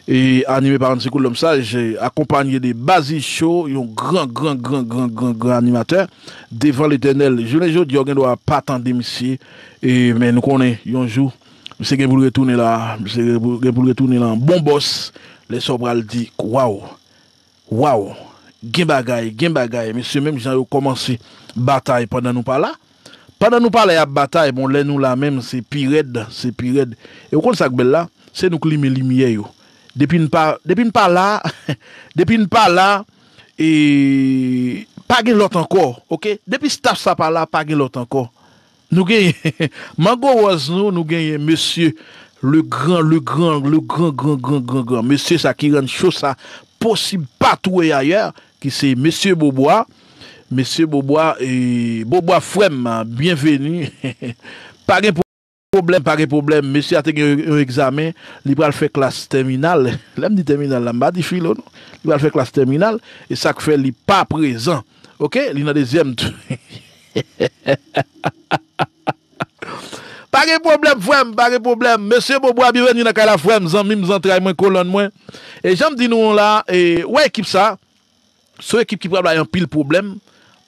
E anime pa Anti Kout Lòm Saj, e akonpanye de Bazi Show, yon gran, gran, gran, gran, gran, gran animatè. Devan Letènèl, jounen jodi a, w gen dwa pa tande misye, e, men nou konnen, yon jou, misye gen pou l retounen la, misye gen pou, gen pou l retounen la, bon bòs, lè sa w pral di, waw, waw, gen bagay, gen bagay, mesye, menm jan yo kòmanse batay pandan nou pa la, Pandan nou pa la, y ap batay, bon, lè nou la menm, se pi rèd, se pi rèd. E ou konn sa k bèl la? Se nou k limen limyè yo. Depi n pa, depi n pa la, depi n pa la, e pa gen lòt ankò, oke? Depi staff sa pa la, pa gen lòt ankò. Nou genyen Mango Rose nou, nou genyen mesye le gran, le gran, le gran, gran, gran, gran, gran mesye sa ki rann show sa posib pa twouve ayè, ki se mesye Bobwa. Mesye Bobwa, e, Bobwa frè m, byenveni. Pa gen Pwoblèm, pa gen pwoblèm. Mesye a te gen yon, yon egzamen, li pral fè klas tèminal. Lè m di tèminal la, m pa di filo, non. Li pral fè klas tèminal, e sa k fè li pa prezan. Oke? Li nan dezyèm tou. Pa gen pwoblèm, frè m, pa gen pwoblèm. Mesye Bobwa, byenveni nan kay la, frè m, zanmi m, zantray mwen, kolòn mwen. E jan m di nou la, e, wè ekip sa, se yon ekip ki pral bay anpil pwoblèm,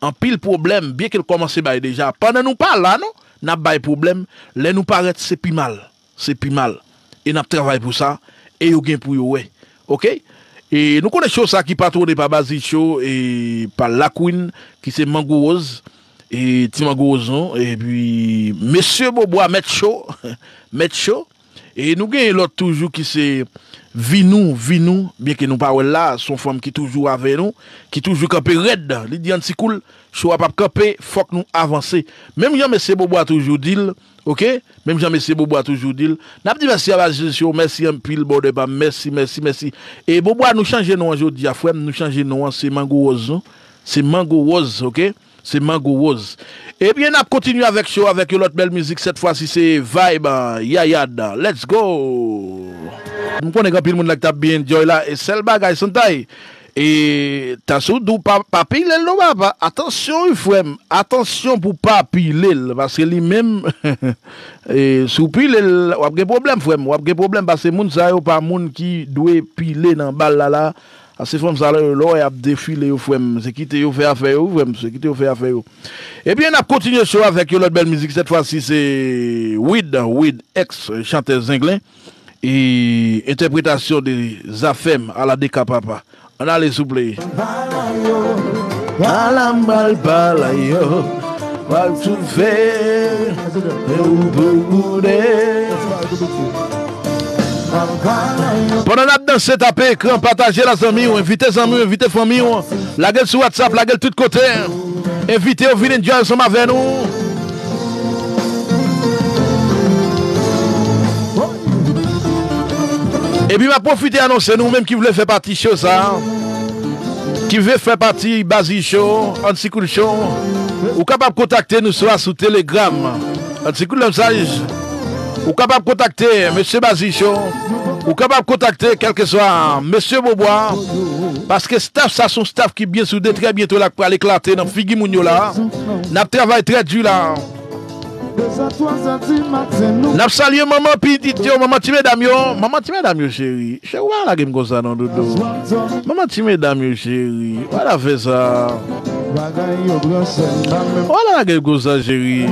anpil pwoblèm, byenke l kòmanse bay deja. Pandan nou pa la, non, n ap bay pwoblèm. Lè nou parèt, se pi mal. Se pi mal. E n ap travay pou sa, e yo gen pou yo wè. Oke? E nou konnen show sa ki patwone pa Bazi Show, e pa Lakwin, ki se Mango Woz, e ti Mango Woz, non, epi Mesye Bobwa, Mèt Show, Mèt Show. E nou gen lòt toujou ki se Vinou, Vinou, byenke nou pa wè l la, se yon fanm ki toujou avè nou, ki toujou kanpe rèd. Li di ann ti kou l, show a p ap kanpe, fòk nou avanse. Menm jan Mesye Bobwa toujou di l, oke? Menm jan Mesye Bobwa toujou di l, n ap di mèsi a Bazi Show, mèsi anpil, brother pa m, mèsi, mèsi, mèsi. E Bobwa, nou chanje non an jodi a, frè m, nou chanje non an, se Mango Woz, non? Se Mango Woz, oke? Se Mango Woz. Ebyen, n ap kontinye avèk show avèk yon lòt bèl mizik. Sèt fwa si se vibe, ah, Yayad. Let's go! M konnen gen anpil moun la ki t ap byen enjoy la. E sèl bagay, Santay, e ta sou dou pa, pa pile l non, papa. Atansyon, wi, frè m. Atansyon pou pa pile l. Paske li menm, e, si w pile l, w ap gen pwoblèm, frè m. W ap gen pwoblèm, paske moun sa yo pa moun ki dwe pile nan bal la, la. A se fanm sa la yo, lè w wè y ap defile yo, frè m, se kite yo fè afè yo, wi, frè m, se kite yo fè afè yo. Ebyen, n ap kontinye show avèk yon lòt bèl mizik, sèt fwa si se Wid, Wid, ex chantè Zenglen, e entèpretasyon de Zafèm, ala de ka papa. Ann ale, souple. Ala m pral pale yo, pral toufe, e ou pral boude. Pandan n ap danse, tape ekran, pataje l a zanmi w, envite zanmi w, envite fanmi w, lage l sou WhatsApp, lage l tout kote. Envite yo vin enjoy ansanm avè nou. Epi m ap pwofite anonse nou, ou menm ki vle fè pati show sa, ki vle fè pati Bazi Show, Anti Kout Show, ou kapab kontakte nou swa sou Telegram. Anti Kout Mesaj, ou kapab kontakte Mesye Bazi Show, ou kapab kontakte kèlkeswa Mesye Bobwa, paske staff sa se yon staff ki byen soudé, trè byento la k pral eklate nan figi moun yo la. N ap travay trè di la. N ap salye manman pitit yo, manman ti medam yo, manman ti medam yo cheri. Cheri, ou pa lage m konsa non, doudou. Manman ti medam yo cheri, ou pa ta fè sa. Ou pa lage m konsa, cheri.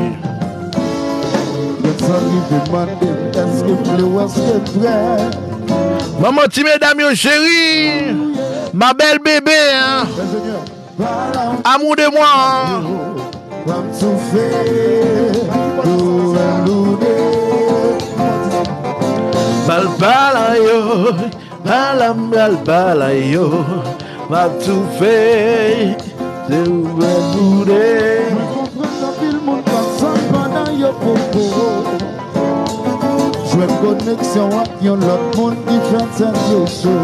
Manman ti medam yo cheri, ma belle bébé, hein. Amour de moi. Pral pale yo, pale m pral pale yo. M ap toufe, se ou mwen boude. Mwen konprann anpil moun pa sanm pandan yo poko jwenn koneksyon ak yon lòt moun ki fè tèt yo cho.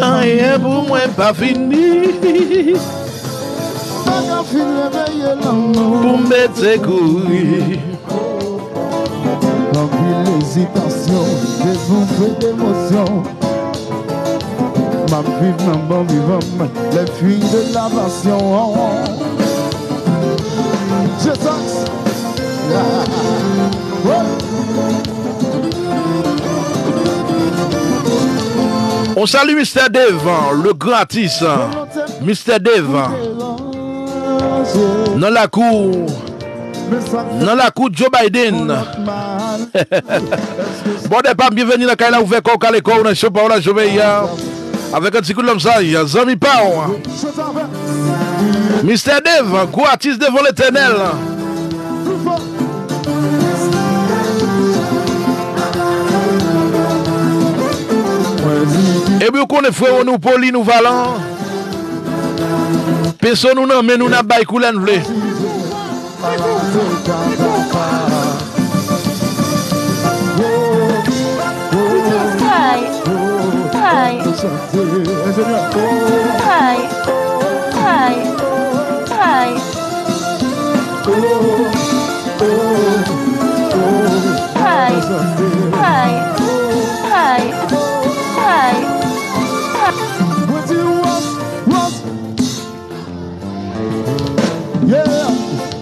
Anyen pou mwen pa fini. Pa ka fin reveye lanmou pou m mete kouri. Anpil ezitasyon, dezouvri emosyon. M ap viv nan bon vivan m, les filles de la passion. Jesus. On salue Mister Dave, le grand artiste. Mister Dave, nan lakou, nan lakou Joe Biden. Brother pa m, byenveni nan kay la, ouvè kò w, kale kò w nan show pa w la, show peyi a. Avèk yon ti kout lanmsaj, zanmi pa w. Mister Dave, gwo atis devan Letènèl. Epi ou konnen, frewo, nou poli, nou valan. Penso nou nan men nou, n ap bay kou lè n vle. Ay, ay, ay. Mwen di wòs, wòs. Yeah.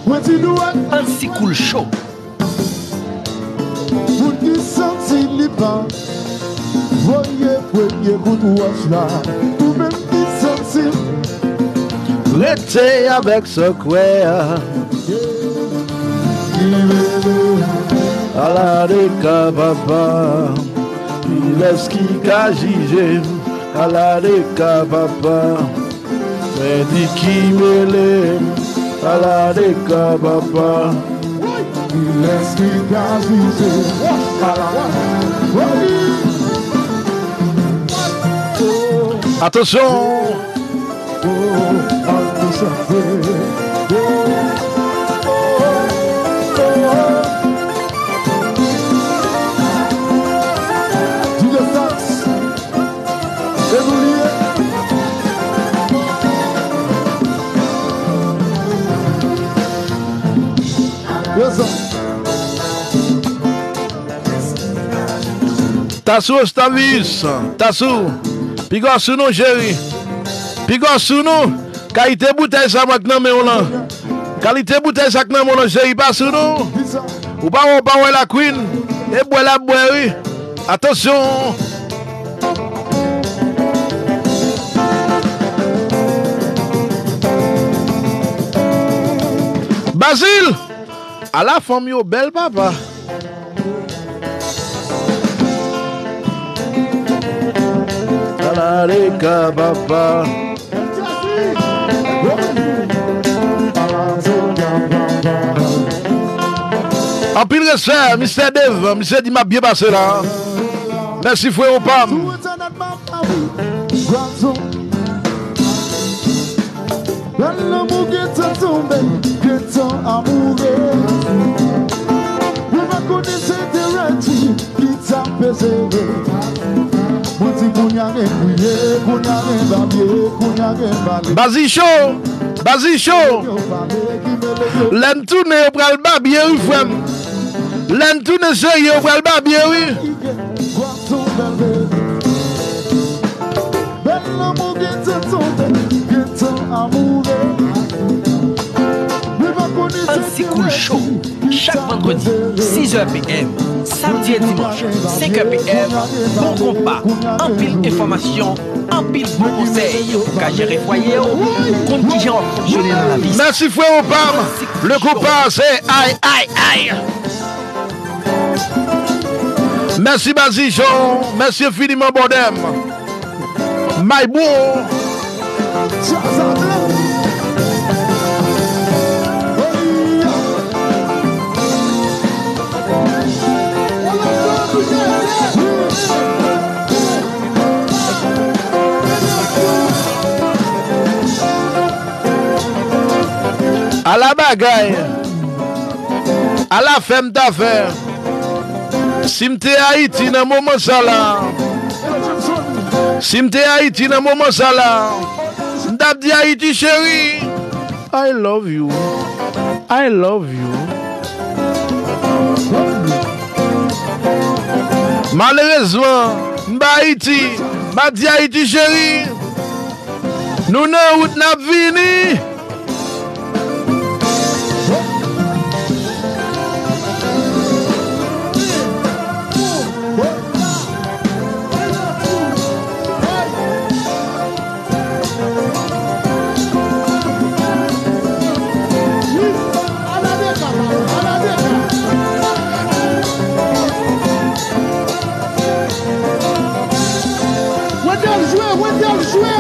Mwen di dwèt. Ansi Cool Show. Moun ki santi li pa voye premye kout wòch la. Ou menm ki santi. Rete avèk sa w kwè a. Ki rele. Ala de ka papa. Kilès ki ka jije? Ala de ka papa. Men di ki rele. Ala de ka papa. Kilès ki ka jije? Ala. Atansyon! Tasou Octavius, Tasou, piga w sou nou, cheri. Piga w sou nou. Kalite boutèy sa m ak nan men w lan. Kalite boutèy sa k nan men w lan, cheri, pa sou nou. Ou pa wè, ou pa wè la Queen. E bwè l ap bwè, wi. Atansyon. Bazil! Ala fanm yo bèl, papa. Ala de ka papa. Anpil respè, Mistè Dave, misye di m ap byen pase la. Mèsi, frewo pa m. Bèl lanmou gentan tonbe, gentan amoure. Mwen pa konnen se te Reggie ki t ap peze. Mwen di kounye a gen kriye, kounye a gen babye, kounye a gen bale. Bazicho, Bazicho. Lè n tounen, yo pral babye, wi, frè m. Lè n tounen serye, yo pral babye, wi. Bèl lanmou gentan tonbe, gentan amoure. Ansi Cool Show, chak vandredi, sis è P M, samdi e dimanch, senk è P M, bon konpa, anpil enfòmasyon, anpil bon konsèy pou ka jere fwaye w, konn kijan w ap fonksyone nan lavi. Mèsi, frewo pa m. Le konpa, se ay, ay, ay. Mèsi, Bazichon. Mèsi enfiniman, brother m. My bro. Ala bagay. Ala fè m ta fè. Si m te Ayiti nan moman sa la, si m te Ayiti nan moman sa la, m t ap di Ayiti cheri, I love you, I love you. Malerezman, m pa Ayiti, m ap di Ayiti cheri, nou nan wout n ap vini. Wendell jwe, Wendell jwe.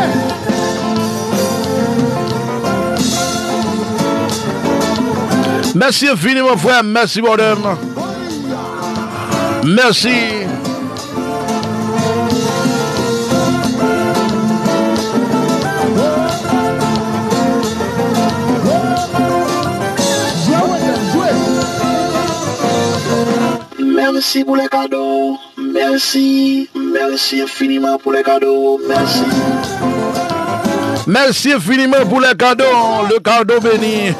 Mèsi enfiniman, frè m. Mèsi, brother m. Mèsi. Mèsi pou lè kado. Mèsi, mèsi enfiniman pou lè kado, mèsi. Mèsi enfiniman pou lè kado, le kado beni.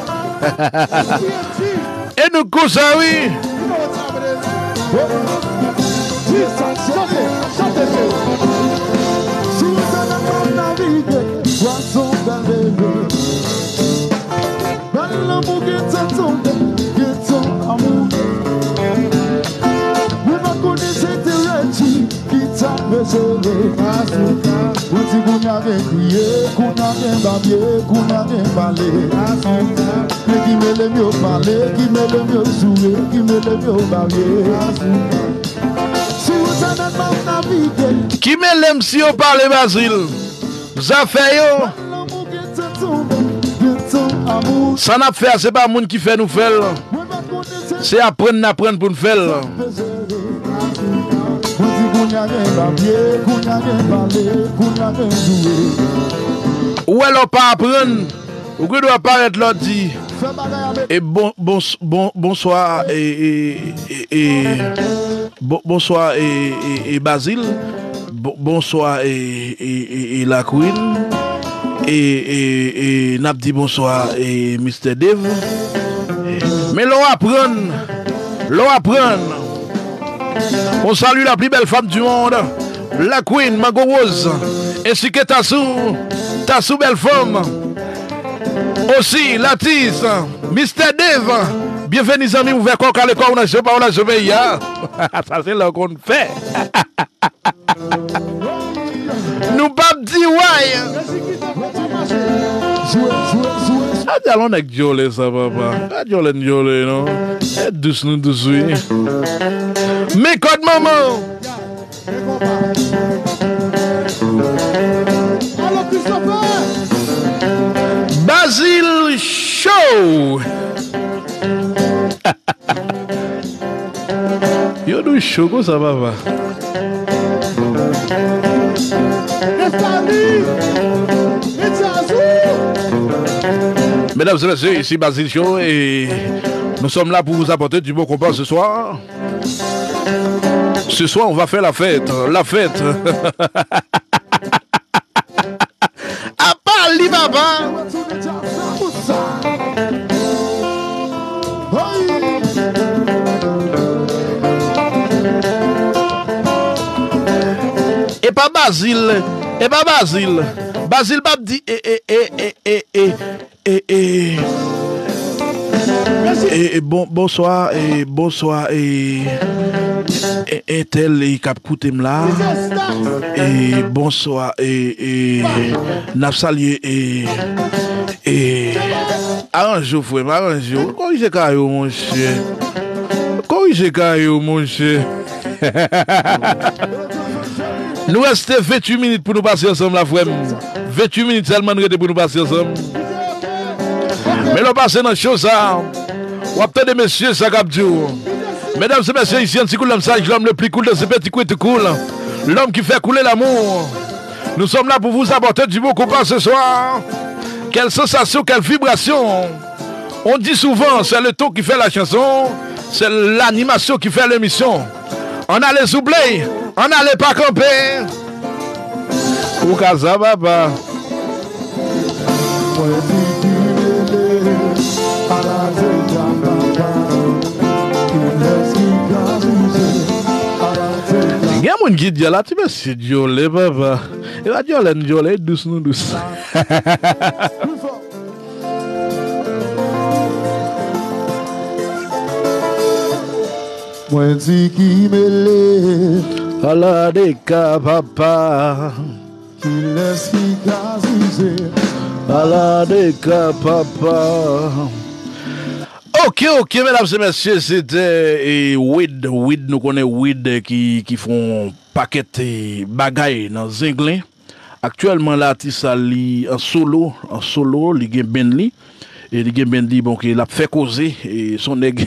E nou konsa, wi. Sere, mwen di kounye a gen kriye, kounye a gen babye, kounye a gen pale. Men ki mele m yo pale, ki mele m yo soure, ki mele m yo babye. Sou entènèt m ap navige. Ki mele m si yo pale Bazil? Zafè yo. Sa n ap fè a, se pa moun ki fè nou fè l. Se aprann n aprann pou n fè l. Ou wè lè w pa aprann, ou gen dwa parèt lè w di, e bon, bon, bon, bonswa, e, e, e, e, bon, bonswa, e, e, e Bazil. Bon, bonswa, e, e, e, e Lakwin. E, e, e n ap di bonswa, e Mistè Dave. Men lè w aprann, lè w aprann, on salue la plus belle femme du monde, la Queen Mango Rose, ainsi que Tassou, Tassou belle femme. Aussi, l'artiste, Mistè Dave. Byenveni zanmi, ouvè kò w, kale kò w nan je pa w nan je peyi a. Sa se lè w konn fè. Nou p ap di way. A dyòl on nèg dyòlè sa, papa. Pa dyòlè n dyòlè, non. E dous nou dous, wi. Men kòd manman. Bazil Show. Yo nou cho konsa, papa. Mesdames et messieurs, ici Bazil Show et nous sommes là pour vous apporter du bon compas ce soir. Ce soir, on va faire la fête, la fête. Apa li, papa? E pa Bazil, e pa Bazil. Bazil p ap di e, e, e, e, e, e. E, e, e, bon, bonswa, e, bonswa, e, e, entèl, e, k ap koute m la. E, bonswa, e, e, n ap salye, e, e, aranje w, frè m, aranje w. Korije kay ou, monchè. Korije kay ou, monchè. Nou reste venntuit minit pou nou pase ansanm la, frè m. Venntuit minit sèlman n rete pou nou pase ansanm. Men lè w pase nan cho sa, w ap tande mesye sa k ap di w. Mesdames et messieurs, ici Anti Cool Lòm Saj, l'homme le plus cool de ce petit coin tout cool. L'homme qui fait couler l'amour. Nous sommes là pour vous apporter du bon compas ce soir. Quelle sensation, quelle vibration. On dit souvent, c'est le ton qui fait la chanson, c'est l'animation qui fait l'émission. Ann ale souple, ann ale pa kanpe. Ou ka sa, papa. Gen moun ki di a la, ti mesye dyòlè, papa. E pa dyòlè n dyòlè, e dous nou dous. Mwen di ki mele. Ala de ka papa. Kilès ki ka jije? Ala de ka papa. Ok, ok, medam e mesye, se te e, Wid, Wid, nou konnen Wid ki, ki fè yon pakèt e, bagay nan Zenglen. Aktyèlman la, atis sa li an solo, an solo, li gen band li. E li gen band li, bon, ke l ap fè koze, e s on nèg.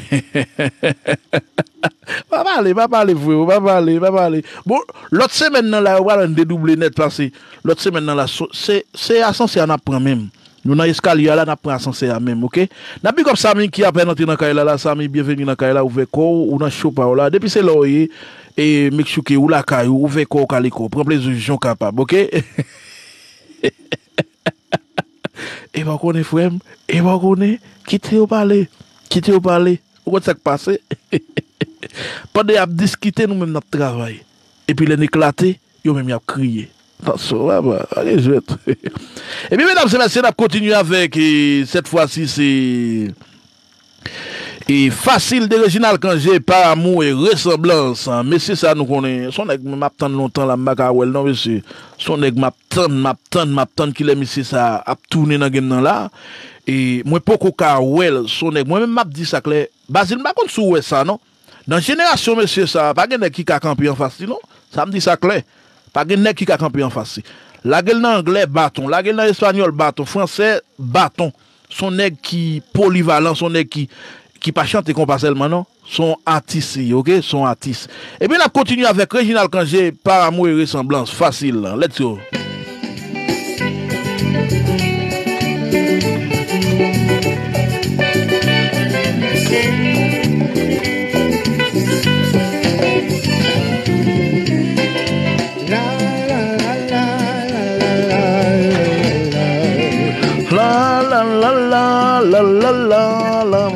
Pa pale, pa pale, freo, pa pale, pa pale. Bon, lòt semèn nan la, yo pral dedouble nèt, pase lòt semèn nan la, so- se, se asansè a n ap pran menm. Nou nan eskalye a la, n ap pran asansè a menm, ok? N ap big up Samy ki apèn antre nan kay la, la, Samy, byenveni nan kay la, ouvè kò w, ou nan cho pa w la. Depi se la w ye, e make sure ke ou lakay ou, ouvè kò w, kale kò w, pran plezi w jan w kapab, ok? E pa w konnen, frè m, e pa w konnen, kite yo pale, kite yo pale. Ou konn sa k pase? Pandan y ap diskite, nou menm n ap travay. Epi lè n eklate, yo menm y ap kriye. Tansyon, papa, pa gen jwèt. Ebyen, medam e mesye, n ap kontinye avèk, e, sèt fwa si se, E Fasil de Reginald Cangé, Par amour et ressemblance. Mesye sa nou konnen, se yon nèg m ap tann lontan la, m pa ka wè l non, mesye. Se yon nèg m ap tann, m ap tann, m ap tann kilè mesye sa ap tounen nan game nan la. E mwen poko ka wè l, se yon nèg, mwen menm m ap di sa klè. Bazil, m pa konn si w wè sa non. Nan jenerasyon mesye sa, pa gen nèg ki ka kanpe anfas li non. Sa m di sa klè. Pa gen nèg ki ka kanpe anfas li. Lage l nan anglè, baton. Lage l nan espanyòl, baton. Fransè, baton. Se yon nèg ki polivalan, se yon nèg ki, ki pa chante konpa sèlman non. Se yon atis li ye, oke? Se yon atis. Ebyen, n ap kontinye avèk Reginald Cangé, Par amour et ressemblance, Fasil. Let's go. La, la, la, la, la, la, la, la, la, la.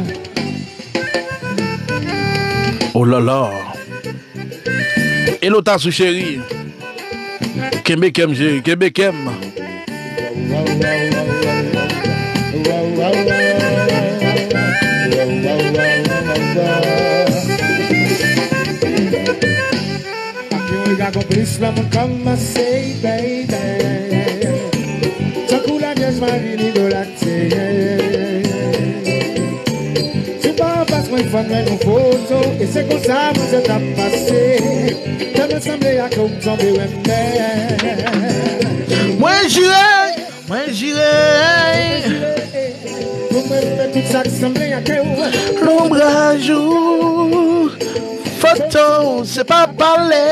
Oh la la. Hello Tasou cheri. Kenbe kè m cheri, kenbe kè m. Ak yon rega konplis, lanmou kòmanse, baby. Tankou lavyèj Mari li do la. Sou pa anfas mwen fann mwen yon foto. E se konsa manzè t ap pase. Tèlman sanble ak ou m tonbe renmen. Mwen jire, mwen jire. Pou mwen fè tout sa k sanble ak ou. Lonbraj ou, foto, se pa pale.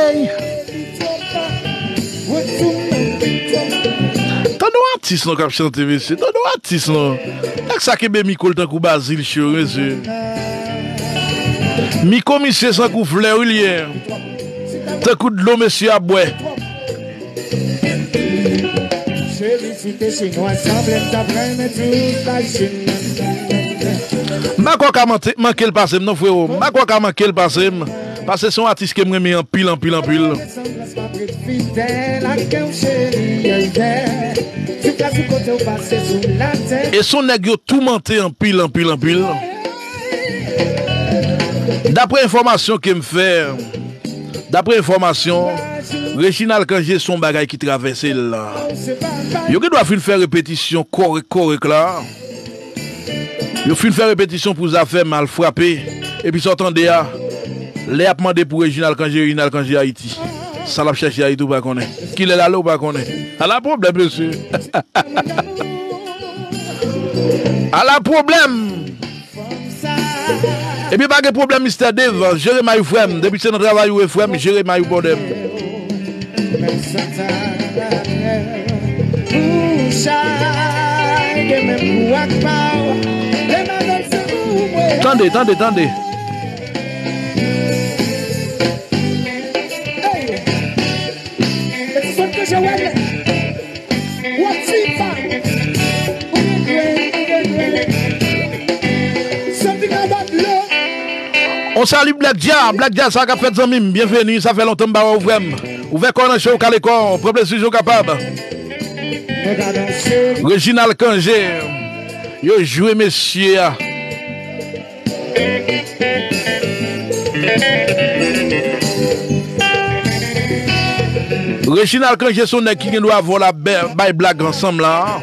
Tande yon atis non k ap chante, mesye. Tande yon atis non. Nèg sa kenbe mikwo l tankou Bazil Cho, mesye. Mikwo misye tankou flè wi l ye. Tankou dlo mesye ap bwè. M pa kwè w ka mante-, manke l pase m non, frewo. M pa kwè w ka manke l pase m. Paske se yon atis ke m renmen anpil, anpil, anpil. E se yon nèg yo toumante anpil, anpil, anpil. Daprè enfòmasyon ke m fè, daprè enfòmasyon, Reginald Cangé se yon bagay ki travèse l. Yo gen dwa fin fè repetisyon kòrèk, kòrèk la. Yo fin fè repetisyon pou Zafèm al frape. Epi sa w tande a, lè y ap mande pou Reginald Cangé, Reginald Cangé Ayiti. Sa l ap chèche Ayiti, ou pa konnen. Kilè l ale, ou pa konnen. Ala pwoblèm, mesye. Ala pwoblèm. Epi pa gen pwoblèm, Mistè Dave. Jere may ou, frè m. Depi se nan travay ou ye, frè m, jere may ou, brother m. Tande, tande, tande. On salut Black Jah, Black Jah, sa k ap fèt zanmi m, byenveni, sa fè lontan m pa wè w frè m. Ouvè kò w nan cho w, kale kò w, pran plezi jan w kapab. Reginald Cangé, yo jwe mesye a. Reginald Cangé se yon nèg ki gen dwa vòl ap bè-, bay blag ansanm la.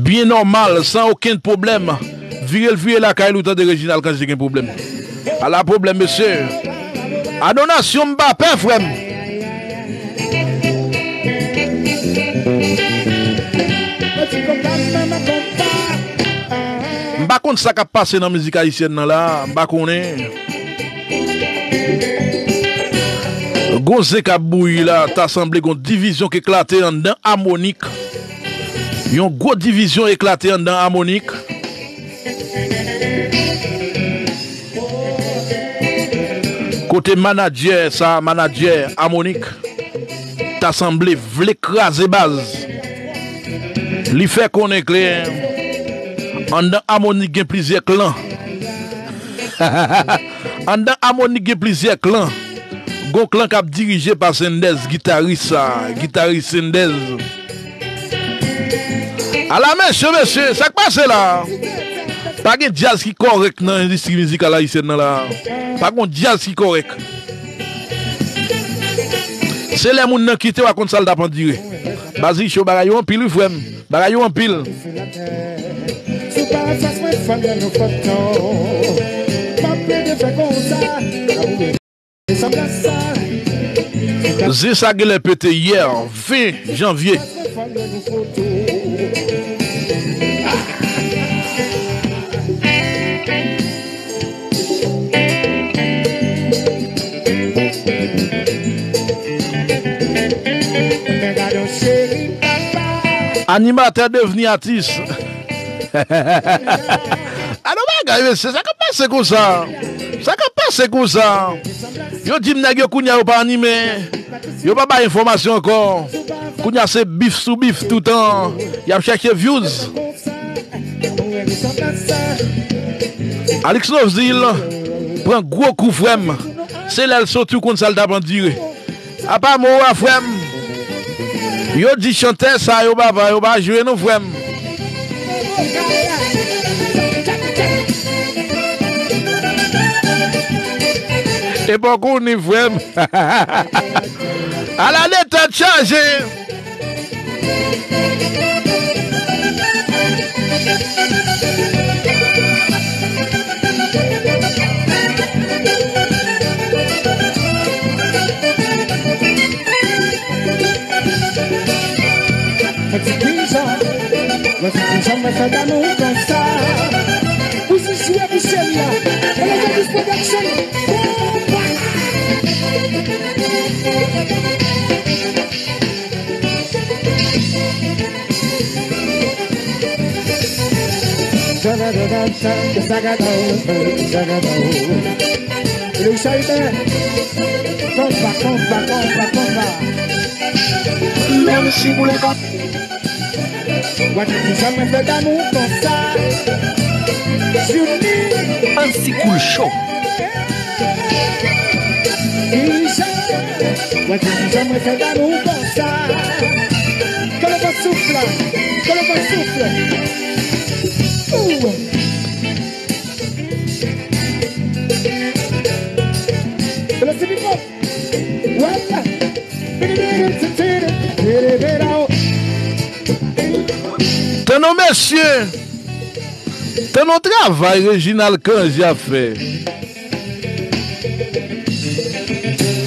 Byen nòmal, san okenn pwoblèm. Vire l vire lakay li, ou tande Reginald Cangé gen pwoblèm. Ala pwoblèm, mesye. Adonasyon, m pa pè, frè m. M pa konn sa k ap pase nan mizik ayisyèn nan la, m pa konnen. Gon zen k ap bouyi la, ta sanble gon divizyon k eklate anndan Amonik. Yon gwo divizyon eklate anndan Amonik. Kote manadjè sa, manadjè Amonik, ta sanble vle kraze baz. Li fè konnen klè, anndan Amonik gen plizyè klan. Anndan Amonik gen plizyè klan. Gon klan k ap dirije pa Sendèz, gitaris sa, gitaris Sendèz. Ala mesye, mesye, sa k pase la? Pa gen djaz ki kòrèk nan endistri mizikal ayisyèn nan la. Pa gen djaz ki kòrèk. Se lè moun nan kite w a konn sa l t ap andire. Bazi Cho, bagay yo anpil wi frè m. Bagay yo anpil. Si w pa fas mwen fann nan yon fòt non. M ap plede fè konsa. Zen sa genlè pete yè, ven janvye. Animatè devni atis. Alò bagay, mesye, sa k ap pase konsa? Sa k ap pase konsa? Yo di m nèg yo kounye a yo pa anime. Yo pa bay enfòmasyon ankò. Kounye a se bif sou bif toutan. Y ap chèche views. Alix Novzil pran gwo kou frè m. Se lè l soti w konn sa l t ap andire. Apa mo a frè m. Yo di chantè sa yo pa va, yo pa jwe non frè m. Epòk ou ni frè m. Ala de tèt chaje. Mwen di kijan, mwen di kijan mwen fè damou konsa. Ou si jwe pou cheri a. Eleven Production. Konpa. Lou Chayben. Konpa, konpa, konpa, konpa. Menm si boule konpa. Wè ki jan mwen fè damou konsa. Juni. Ansi koul cho. Kijan? Wè ki jan mwen fè damou konsa. Kolobo soufle, kolobo soufle. Ou. Kolobo soufle. Wè. Tann on mesye. Tann on travay Reginald Cange ap fè.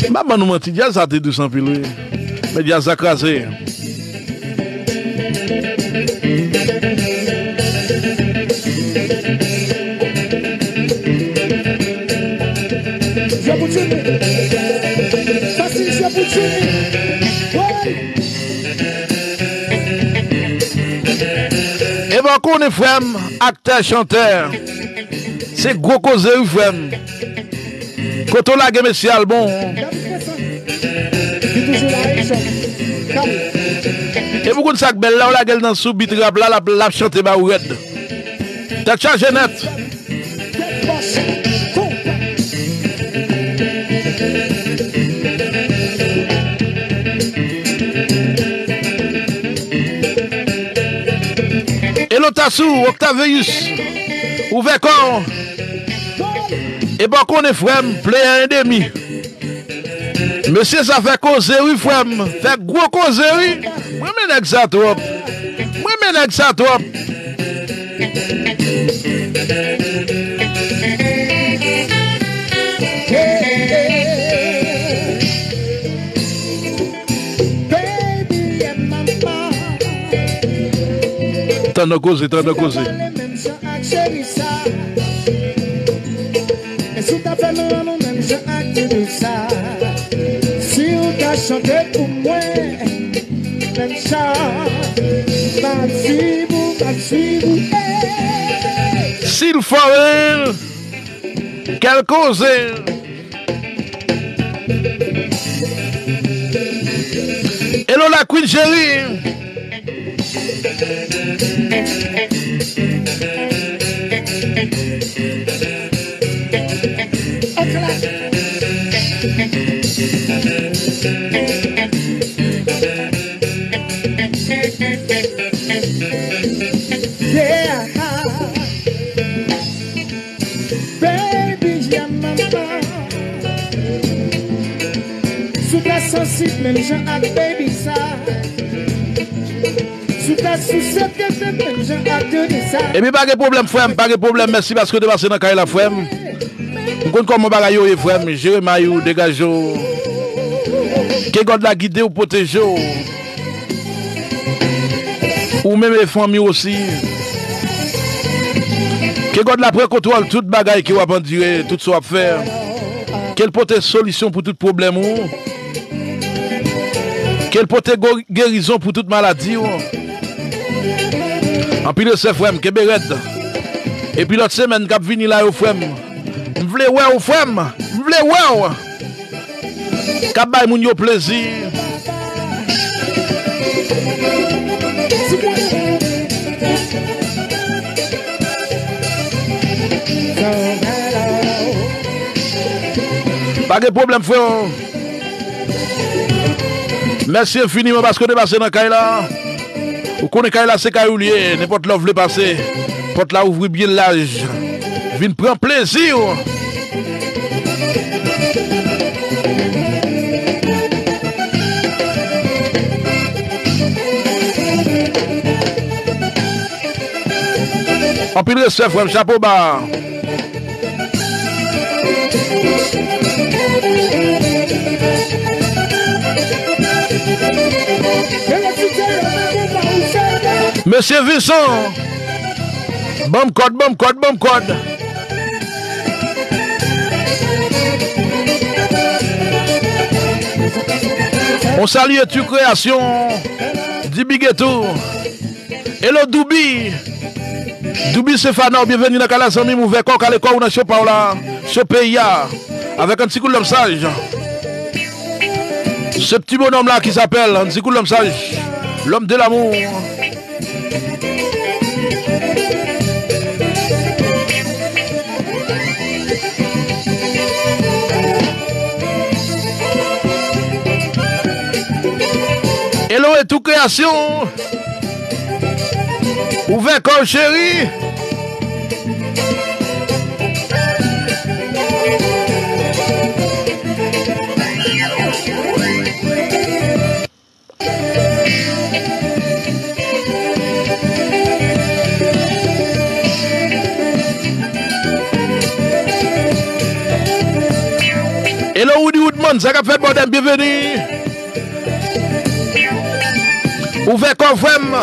M pa ban nou manti, djaz sa te dous anpil wi. Men djaz sa kraze. Jwe pou Juni. Fasil, jwe pou Juni. Woy! Epa w konnen frè m, aktè, chantè. Se gwo koze wi frè m. Kote w lage mesye al bon. Li toujou la, wi, chòf. Epi w konn sa k bèl, lè w lage l nan sou beat rap la, l ap, l ap chante ba ou rèd. Tèt chaje nèt. Elo Tasou, Octavius, ouvè kò w. Epa w konnen frè m, player endemi. Mesye sa fè koze wi frè m, fè gwo koze wi. Mwen renmen nèg sa twòp. Mwen renmen nèg sa twòp. Tann nan koze, tann nan koze. Ak cheri sa. E si w ta fè m lanmou menm jan ak Doudou sa. Si w ta chante pou mwen menm jan. M ap swiv ou, m ap swiv ou, ey. Si l fò wi. Kèl koze. Hello la Queen chérie. Yeah. Menm jan ak Baby sa. Sou ta sou sèt F M menm jan ak Denis sa. Epi pa gen pwoblèm, frè m, pa gen pwoblèm. Mèsi paske w te pase nan kay la, frè m. M konn kòman bagay yo ye, frè m. Jere may ou, degaje w. Ke God la gide w, pwoteje w. Ou menm e fanmi w osi. Ke God la pran kontwòl tout bagay ke w ap andire, tout sa w ap fè. Ke l pote solisyon pou tout pwoblèm ou. Ke l pote go- gerizon pou tout maladi w. Anpil respè, frè m, kenbe rèd. Epi lòt semèn k ap vini la yo, frè m, m vle wè w, frè m, m vle wè w. K ap bay moun yo plezi. Pa gen pwoblèm, frè. Mèsi enfiniman paske w te pase nan kay la. Ou konnen kay la se kay ou l ye. Nenpòt lè w vle pase, pòt la ouvri byen laj. Vin pran plezi w. Anpil respè, frè m, chapo ba. Mesye Vincent, ban m kòd, ban m kòd, ban m kòd. On salye Tu Création, Dibi Ghetto. Hello Doubi. Doubi Stefano, byenveni nan kay la zanmi m, ouvè kò w, kale kò w nan cho pa w la, cho peyi a, avèk yon ti kout lòm saj. Ce petit bonhomme là qui s'appelle Andy Coulomb Sage, l'homme de l'amour. Hello et tout création. Ouvè kò w, cheri. Hello Woody Woodman, sa k ap fèt bòdèm, byenveni. Ouvè kò w, frè m.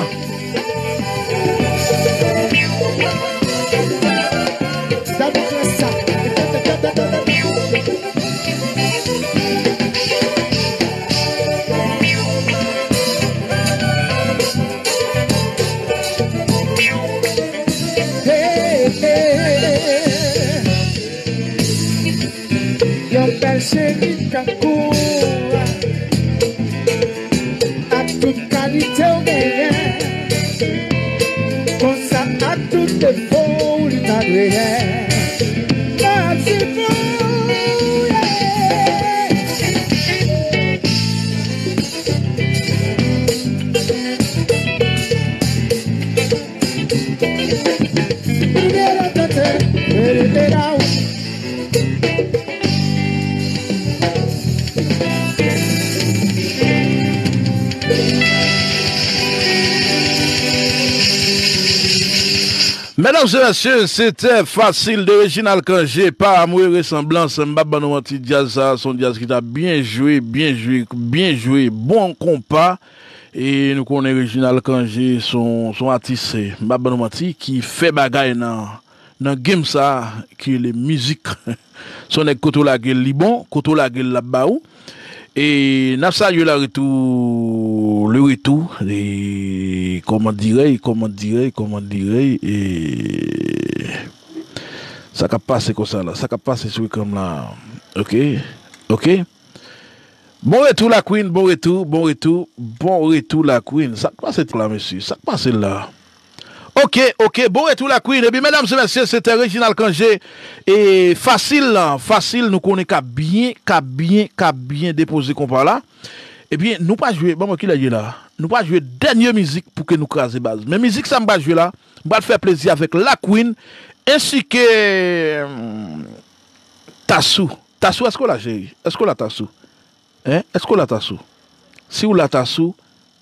Yon bèl cheri tankou w, ak tout kalite w genyen, konsa ak tout defo w li ta dwe gen. Mèsi pou, yeah. Medam e mesye, se te Fasil de Reginald Cangé, pa mwe resanblans, m p ap ban nou manti, djaz sa a, se yon djaz ki ta byen jwe, byen jwe, byen jwe, bon konpa. E nou konnen Reginald Cangé se yon, se yon atis, m p ap ban nou manti, ki fè bagay nan, nan game sa a, ki rele mizik. Se yon nèg kote w lage l, li bon, kote w lage l, l ap ba ou. E n ap salye la retou, le retour, e kòman dirèy, kòman dirèy, kòman dirèy, e sa k ap pase konsa la, sa k ap pase sou ekran m la. Ok, ok. Bon retou la Queen, bon retou, bon retou, bon retou la Queen. Sa k pase la, mesye? Sa k pase la? Ok, ok, bon retou la Queen. Epi medam e mesye, se te Reginald Cangé. E Fasil, Fasil, nou konnen k ap byen, k ap byen, k ap byen depoze konpa la. Ebyen, nou pral jwe, ban mwen kilè l ye la. Nou pral jwe dènye mizik pou ke nou kraze baz. Men mizik sa m pral jwe la, m pral fè plezi avèk la Queen, ensi ke, hmm, Tasou. Tasou, èske w la, cheri? Èske w la, Tasou? Hein? Èske w la, Tasou? Si w la, Tasou,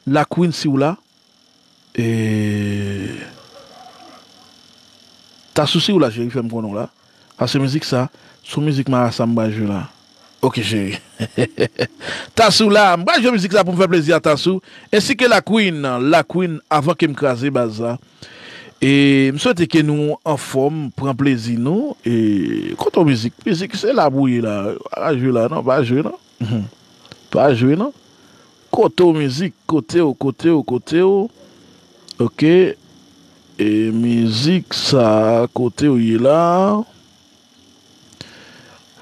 Lakwin, si w la. E, Tasou, si w la, cheri, fè m konnen w la. Paske mizik sa, se yon mizik marasa m pral jwe la. Oke, cheri. Tasou la, m pral jwe mizik sa pou m fè plezi a Tasou. Ensi ke Lakwin, Lakwin, avan ke m kraze baz la. E m swete ke nou anfòm, pran plezi nou. E kote w mizik? Mizik, se la pou w ye la. Pa jwe la, non, pa jwe, non. Mhm. Pa jwe, non. Kote w mizik? Kote w, kote w, kote w? Oke. E mizik sa, kote w ye la?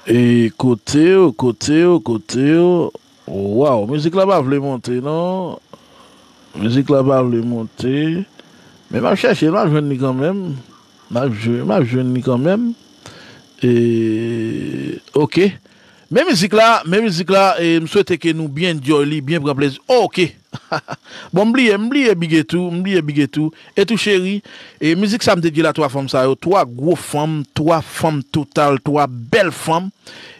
E kote w, kote w, kote w? Waw, mizik la pa vle monte, non. Mizik la pa vle monte. Men m ap chèche l, m ap jwenn li kanmenm. M ap jwe, m ap jwenn li kanmenm. E, oke. Men mizik la, men mizik la, e m swete ke nou byen enjoy li, byen pran plezi. Oke. Bon, m bliye, m bliye Big Tou, m bliye Big Tou. E tou cheri, e mizik sa m te di la, twa fanm sa yo, twa gwo fanm, twa fanm total, twa bèl fanm.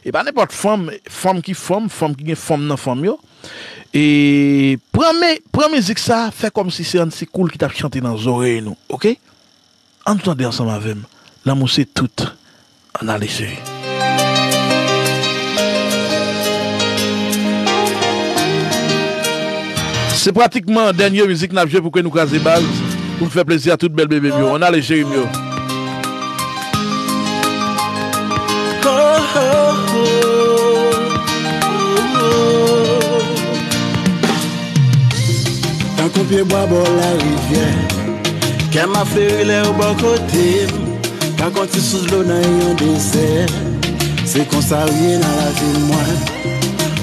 E pa nenpòt fanm, fanm ki fanm, fanm ki gen fanm nan fanm yo. E pran, pran mizik sa, fè kòmsi se Ansi Cool ki t ap chante nan zòrèy nou, oke? Ann tande ansanm avè m. Lanmou se tout. Ann ale, cheri. Se pratikman dènye mizik n ap jwe pou ke nou kraze baz, pou n fè plezi a tout bèl bebe m yo. Ann ale, cheri m yo. Tankou pye bwa bò larivyè, kè m ap fleri lè ou bò kote m. Tankou ti sous dlo nan yon dezè, se konsa w ye nan lavi mwen.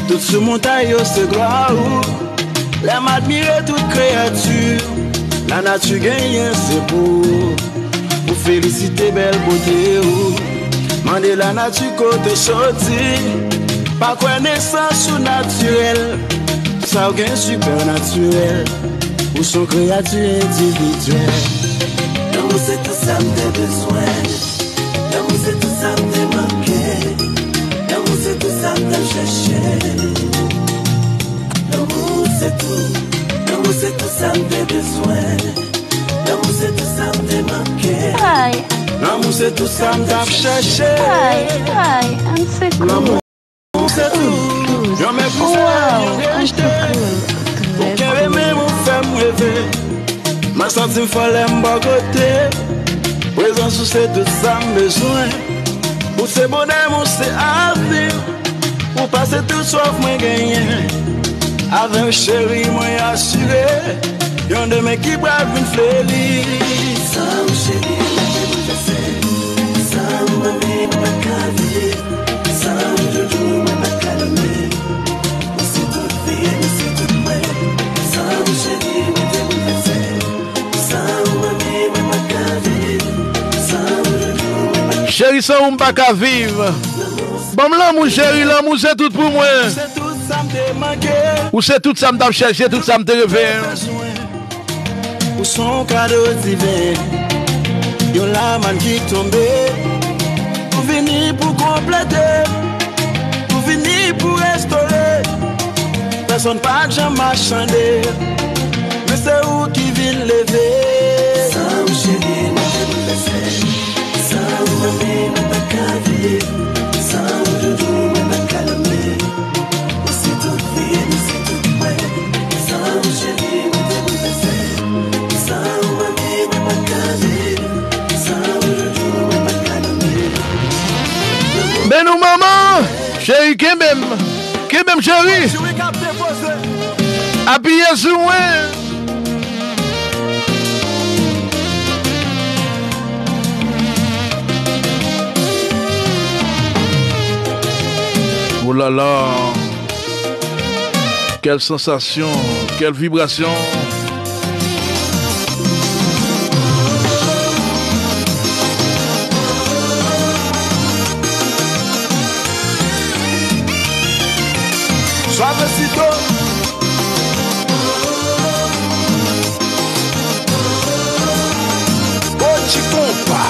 Tout sou montay yo se glwa ou. Lè m admire tout kreyati lanati genyen, se pou ou. Ou felisite bèl bote ou. Mande lanati kote w soti. Pa kwè nesans ou natirèl. Sa w gen sipènatirèl. Ou se yon kreyati endividyèl. Lanmou se tout sa m te bezwen. Lanmou se tout sa m te manke. Lanmou se tout sa m t ap chèche. Lanmou se tout. Lanmou se tout sa m te bezwen. Lanmou se tout sa m te manke. Ay, Lanmou se tout sa m t ap chèche. Ay, ay, Ansi Cool. Lanmou se tout. Yon mepri se yon rejte. Ou kenbe men m, ou fè m reve. Mwen santi m fò lè m bò kote. Prezans ou se tout sa m bezwen. Ou se bonè m, ou se avni m. Ou pase tout swaf mwen genyen. Avè w cheri, mwen asire. Yon demen ki pral vin fleli. Sa m cheri, mwen te boulvèse. Sa m manmi, mwen pa ka viv. Sa m doudou, mwen pa ka dòmi. Ou se tout vi, ou se tout mwen. Sa m cheri, mwen te boulvèse. Sa m manmi, mwen pa ka viv. Sa m doudou, mwen pa ka Cheri, san ou m pa ka viv. Ban m lanmou, cheri, lanmou se tout pou mwen. Se tout sa m te manke. Ou se tout sa m t ap chèche, tout sa m te reve. Ou se yon kado diven. Yon lamàn ki tonbe. Ou vini pou konplete. Ou vini pou restore. Pèsonn pa t janm machande. Men se ou ki vin leve. Sa m cheri, mwen te boulvèse. San ou, manmi, mwen pa ka viv. San ou, doudou, mwen pa ka dòmi. Ou se tout vi m, ou se tout mwen. San ou, cheri, mwen te boulvèse. San ou, manmi, mwen pa ka viv. San ou, doudou, mwen pa ka dòmi. Benou manman, cheri, kenbe m. Kenbe m, cheri. Apiye sou mwen. Oh là là. Quelle sensation, quelle vibration. Suavecito. Oji konpa.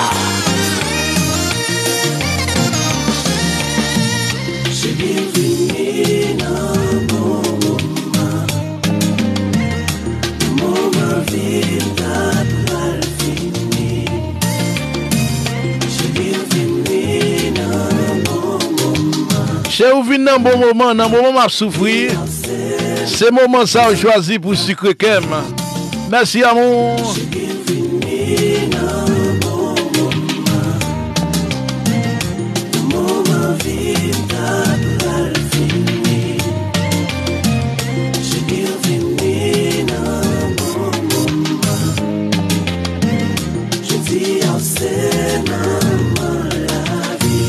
Cheri vini nan bon moman. E ou vin nan bon moman, nan moman m ap soufri. Se moman sa ou chwazi pou sikre kè m. Mèsi, amou. Jodi a se manman lavi.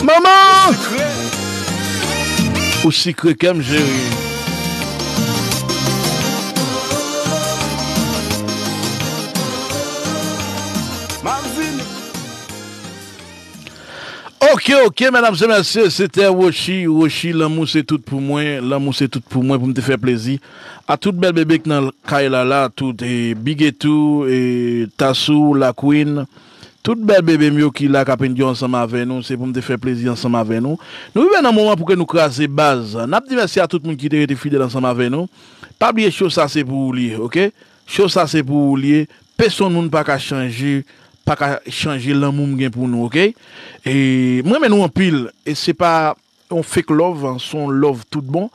Manman! Ou sikre kè m, cheri. M ap vini. Oke, oke, medam e mesye, se te Wochi, Wochi, lanmou se tout pou mwen, lanmou se tout pou mwen, pou m te fè plezi a tout bèl bebe k nan kay la, la, tout, e, Bigetou, e, Tasou, Lakwin, tout bèl bebe m yo ki la, k ap enjoy ansanm avè nou, se pou m te fè plezi ansanm avè nou. Nou rive nan moman pou ke nou kraze baz. N ap di mèsi a tout moun ki te rete fidèl ansanm avè nou. Pa bliye show sa se pou ou li ye, oke? Show sa se pou ou li ye. Pèsonn moun pa ka chanje, pa ka chanje lanmou m gen pou nou, oke? E, m renmen nou anpil, e se pa yon fake love, se yon love tout bon.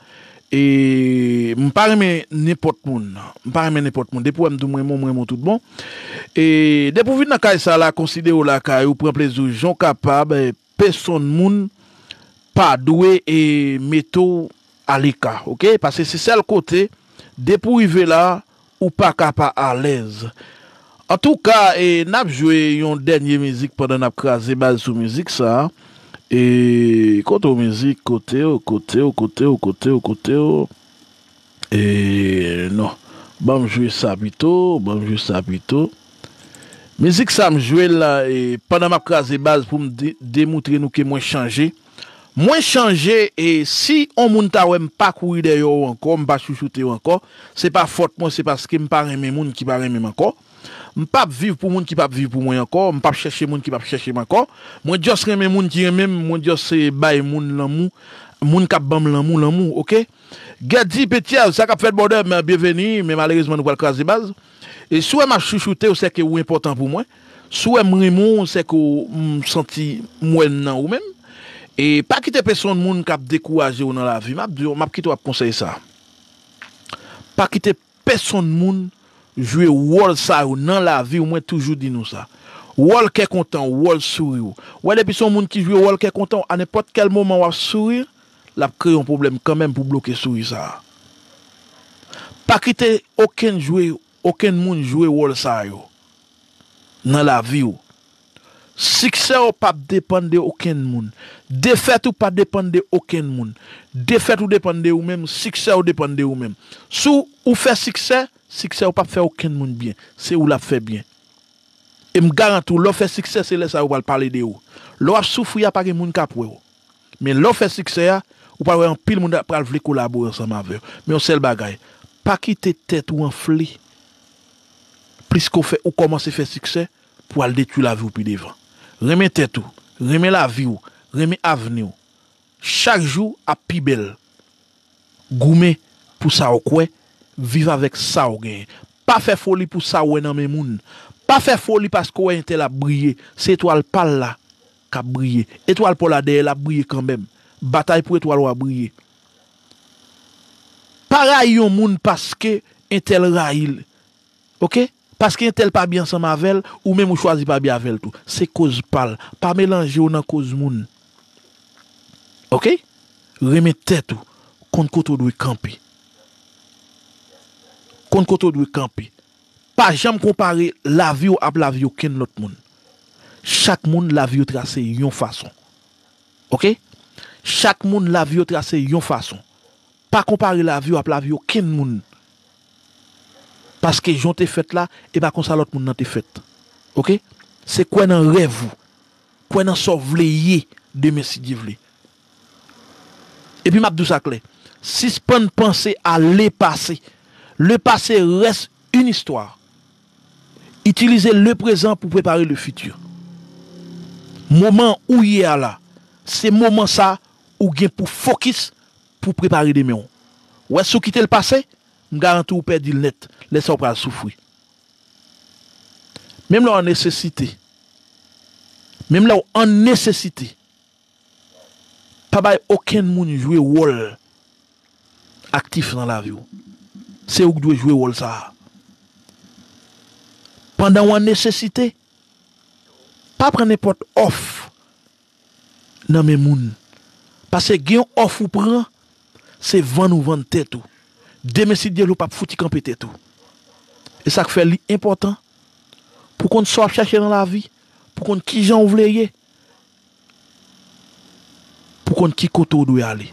E m pa renmen nenpòt moun. M pa renmen nenpòt moun. Depi w wè m di w m renmen w, m renmen w tout bon. E depi w vin nan kay sa la, konsidere w lakay ou, pran plezi w jan w kapab. E pèsonn moun pa dwe, e, mete w aleka, oke? Paske se sèl kote, depi w rive la, ou pa ka pa alèz. Antouka, e, n ap jwe yon dènye mizik pandan n ap kraze baz sou mizik sa. E, kote w mizik? Kote w, kote w, kote w, kote w, kote w? E, non. Ban m jwe sa pito, ban m jwe sa pito. Mizik sa m jwe l la, e, pandan m ap kraze baz pou m de-, demoutre nou ke mwen chanje. Mwen chanje, e si yon moun ta wè m pa kouri dèyè w ankò, m pa chouchoute w ankò, se pa fòt mwen, se paske m pa renmen moun ki pa renmen m ankò. M p ap viv pou moun ki p ap viv pou mwen ankò, m p ap chèche moun ki p ap chèche m ankò. Mwen just renmen moun ki renmen m, mwen just, e, bay moun lanmou, moun k ap ban m lanmou, lanmou, oke? Gèdi Petyèz, sa k ap fèt brother, m, byenveni, men malerezman nou pral kraze baz. E si w wè m ap chouchoute w, se ke ou enpòtan pou mwen. Si w wè m renmen w, se ke w, m santi m wè nan ou menm. E pa kite pèsonn moun k ap dekouraje w nan lavi. M ap di w, m ap kite w ak konsèy sa. Pa kite pèsonn moun jwe wòl sa yo nan lavi w, mwen toujou di nou sa. Wòl kè kontan w, wòl souri w. W wè depi se yon moun ki jwe wòl kè kontan w, a nenpòt kèl moman w ap souri, l ap kreye yon pwoblèm kanmenm pou bloke souri sa a. Pa kite okenn jwe, okenn moun jwe wòl sa yo nan lavi w. Siksè w p ap depann de okenn moun. Defèt ou pa depann de okenn moun. Defèt ou depann de ou menm, siksè w depann de ou menm. Si w, ou fè siksè, siksè w p ap fè okenn moun byen. Se ou l ap fè byen. E m garanti w, lè w fè siksè, se lè sa yo pral pale de ou. Lè w ap soufri a, pa gen moun k ap wè w. Men lè w fè siksè a, ou pral wè anpil moun pral vle kolabore ansanm avè w. Men yon sèl bagay, pa kite tèt ou anfle. Pliske w fè, ou kòmanse fè siksè pou al detwi lavi w pi devan. Renmen tèt ou, renmen lavi w, renmen avni w. Chak jou ap pi bèl. Goumen pou sa w kwè, viv avèk sa w genyen. Pa fè foli pou sa w wè nan men moun. Pa fè foli paske w wè entèl ap briye. Se etwal pa l la k ap briye. Etwal pa w la dèyè l ap briye kanmenm. Batay pou etwal ou a briye. Pa rayi yon moun paske entèl rayi l. Oke? Paske entèl pa byen ansanm avè l, ou menm ou chwazi pa byen avè l tou. Se koz pa l. Pa melanje w nan koz moun. Oke? Renmen tèt ou. Konn kote w dwe kanpe. Konn kote w dwe kanpe. Pa janm konpare lavi w ap lavi okenn lòt moun. Chak moun lavi yo trase yon fason. Oke? Chak moun lavi yo trase yon fason. Pa konpare lavi w ap lavi okenn moun. Paske jan w te fèt la, e pa konsa lòt moun nan te fèt. Oke? Se kwè nan rèv ou. Kwè nan sa w vle ye demen si Dye vle. Epi m ap di w sa klè. Sispann panse a le passé. Le passé reste une histoire. Itilize le présent pou prepare le futur. Moman ou ye a la, se moman sa ou gen pou fokis pou prepare demen w. Wè, si w kite l pase, m garanti w pèdi l nèt. Lè sa w pral soufri. Menm lè w an nesesite, menm lè w an nesesite, pa bay okenn moun jwe wòl aktif nan lavi w. Se ou k dwe jwe wòl sa a. Pandan w an nesesite, pa pran nenpòt òf nan men moun. Paske gen yon òf ou pran, se vann ou vann tèt ou. Demen, si Dye vle, w p ap fouti kanpe tèt ou. E sa k fè li enpòtan pou konn sa w ap chache nan lavi, pou konn kijan w vle ye, pou konn ki kote w dwe ale.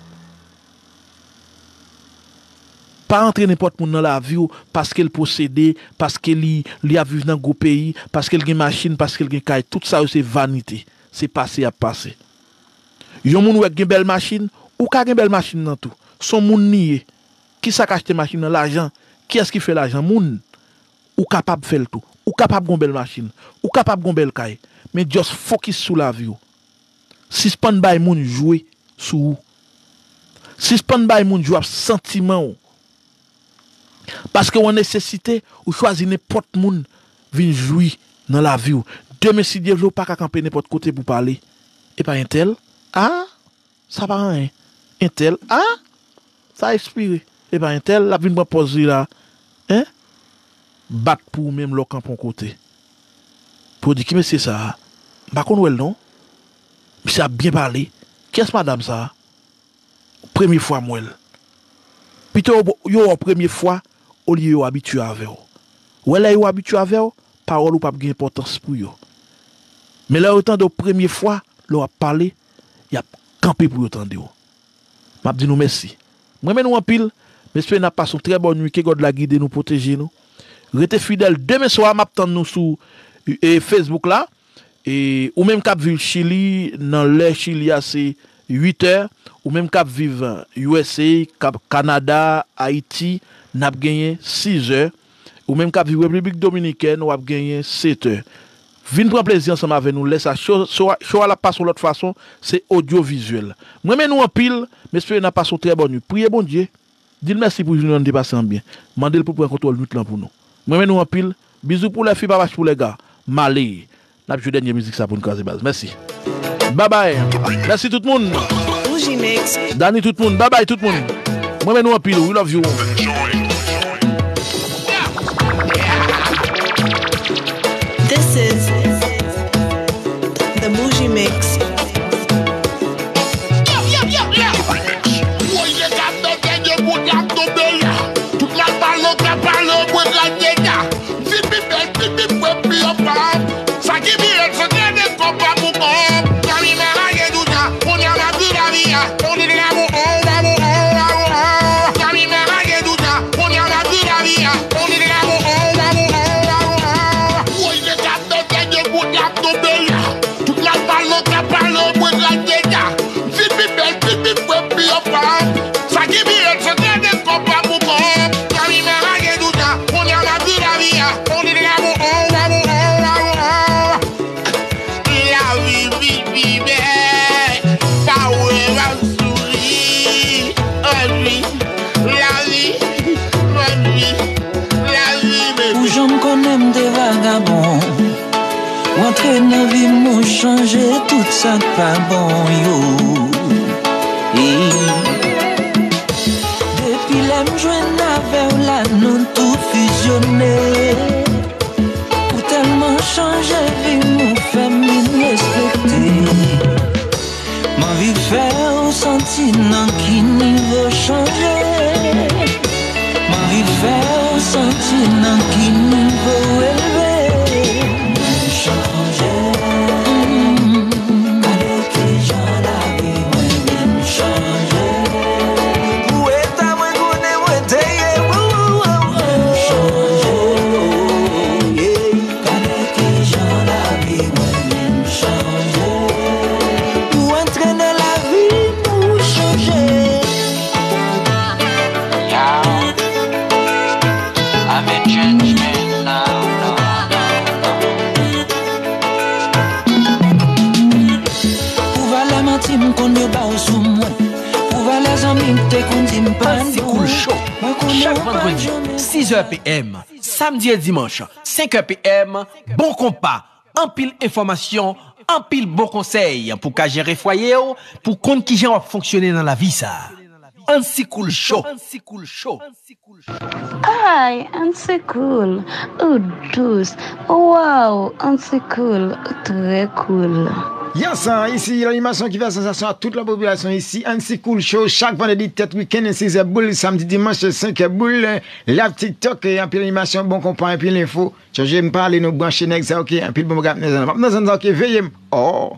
Pa antre nenpòt moun nan lavi w paske l posede, paske li, li ap viv nan gwo peyi, paske l gen machin, paske l gen kay. Tout sa yo se vanite. Se pase y ap pase. Yon moun wè k gen bèl machin, ou ka gen bèl machin nan tou. S on moun li ye. Kisa k achte machin nan? Lajan. Kiyès ki fè lajan? Moun. Ou kapab fè l tou. Ou kapab gon bèl machin. Ou kapab gon bèl kay. Men just fokis sou lavi w. Sispann bay moun jwe sou ou. Sispann bay moun jwe ak santiman w. Paske w an nesesite, ou chwazi nenpòt moun vin jwi nan lavi w. Demen, si Dye vle, w pa ka kanpe nenpòt kote pou pale. Epa entèl, a, sa pa anyen. Entèl, a, sa ekspire. Epa entèl, l ap vin pran pòz li la. En? Bat pou ou menm lè w kanpe yon kote. Pou yo di, "Ki mesye sa a? M pa konn wè l non. Misye ap byen pale. Kiyès madanm sa a?" Premye fwa m wè l. Pito yo, yo wè w premye fwa, olye yo abitye avè w. Wè lè yo abitye avè w, pawòl ou p ap gen enpòtans pou yo. Men lè yo tande w premye fwa, lè w ap pale, y ap kanpe pou yo tande w. M ap di nou mèsi. M renmen nou anpil. M espere n ap pase yon trè bòn nuit. Ke God la gide nou, pwoteje nou. Rete fidèl. Demen swa, m ap tann nou sou, e, Facebook la. E ou menm k ap viv Chili, nan lè Chili a se uit è. Ou menm k ap viv U S A, k ap Kanada, Ayiti, n ap genyen sis è. Ou menm k ap viv Repiblik Dominikèn, w ap genyen sèt è. Vin pran plezi ansanm avè nou lè sa. Show, show, show a l ap pase yon lòt fason, se odyovizyèl. M renmen nou anpil, m espere n ap pase yon trè bòn nuit. Priye Bondye, di l mèsi pou jounen an te pase an byen. Mande l pou pran kontwòl nuit lan pou nou. M renmen nou anpil. Bizou pou lè fi, babach pou lè ga. M ale. N ap jwe dènye mizik sa pou n kraze baz. Mèsi. Babay. Mèsi tout moun. Bougie Mix. Dani tout moun. Babay tout moun. Mwen men nou anpil. We love you. This is the Bougie Mix. Woy, nèg ap nan dènye bout la tonbe la. Tout la pale, ka pale, mwen rate la. Tipi bèl, tipi fre, pi anfòm. Sa ki pi rèd, se trene kòb pa pou kòb. Zanmi m a lage tout sa, kounye a m ap di lavi a. On di lamour, on, lamour, on, lamour, on. Zanmi m a lage tout sa, kounye a m ap di lavi a. On di lamour, on, lamour, on, lamour, on. Woy, nèg ap nan dènye bout la tonbe la. Tout la pale, ka pale, mwen rate la. Tipi bèl, tipi fre, pi anfòm. Sa ki pi rèd, se trene kòb pa pou kòb. Zanmi m a lage tout sa, kounye a m ap di lavi a. On di lamour, on, lamour, on, lamour, on. Lavi vin pi bèl, pa wè m ap souri. Annwi, lavi, annwi, lavi, baby. Ou janm konnen m te vagabon. W antre nan vi m, ou chanje tout sa k pa bon yo. Ey. Depi lè m jwenn avè w la, nou tou fizyone. Ou tèlman chanje vi m, ou fè m vin respekte. M anvi fè w santi nan ki nivo chanje. M anvi fè w santi nan ki nivo elve. Mwen chanje. Gade kijan lavi mwen vin chanje. Pou eta mwen konnen mwen te ye. Mwen chanje. Gade kijan lavi mwen menm chanje. Ou antre nan lavi m, ou chanje. Yow, I'm a changed man now, now, now. Pou valè manti m konn yo ba w sou mwen. Pou valè zanmi m te konn di m pa nou. Mwen Chak vandredi, sis è p m, samdi e dimanch, senk è p m, Bon Konpa, anpil enfòmasyon, anpil bon konsèy pou ka jere fwaye w, pou konn kijan w ap fonksyone nan lavi sa. Ansi Cool Show. Ay, Ansi Cool, ou dous, waw, Ansi Cool, ou trè cool. Yes, hein, ici l'animation qui fait sensation à toute la population ici, Ansi Cool Show, chaque vendredi, tête week-end, six heures boule, samedi, dimanche, cinq heures boule, live TikTok, et puis l'animation, bon compas, et puis l'info. Chanje m pale, nou branche nèg sa, ok, anpil bon bagay ap nan zòn nan. M ap nan zòn sa, ok, veye m. Oh.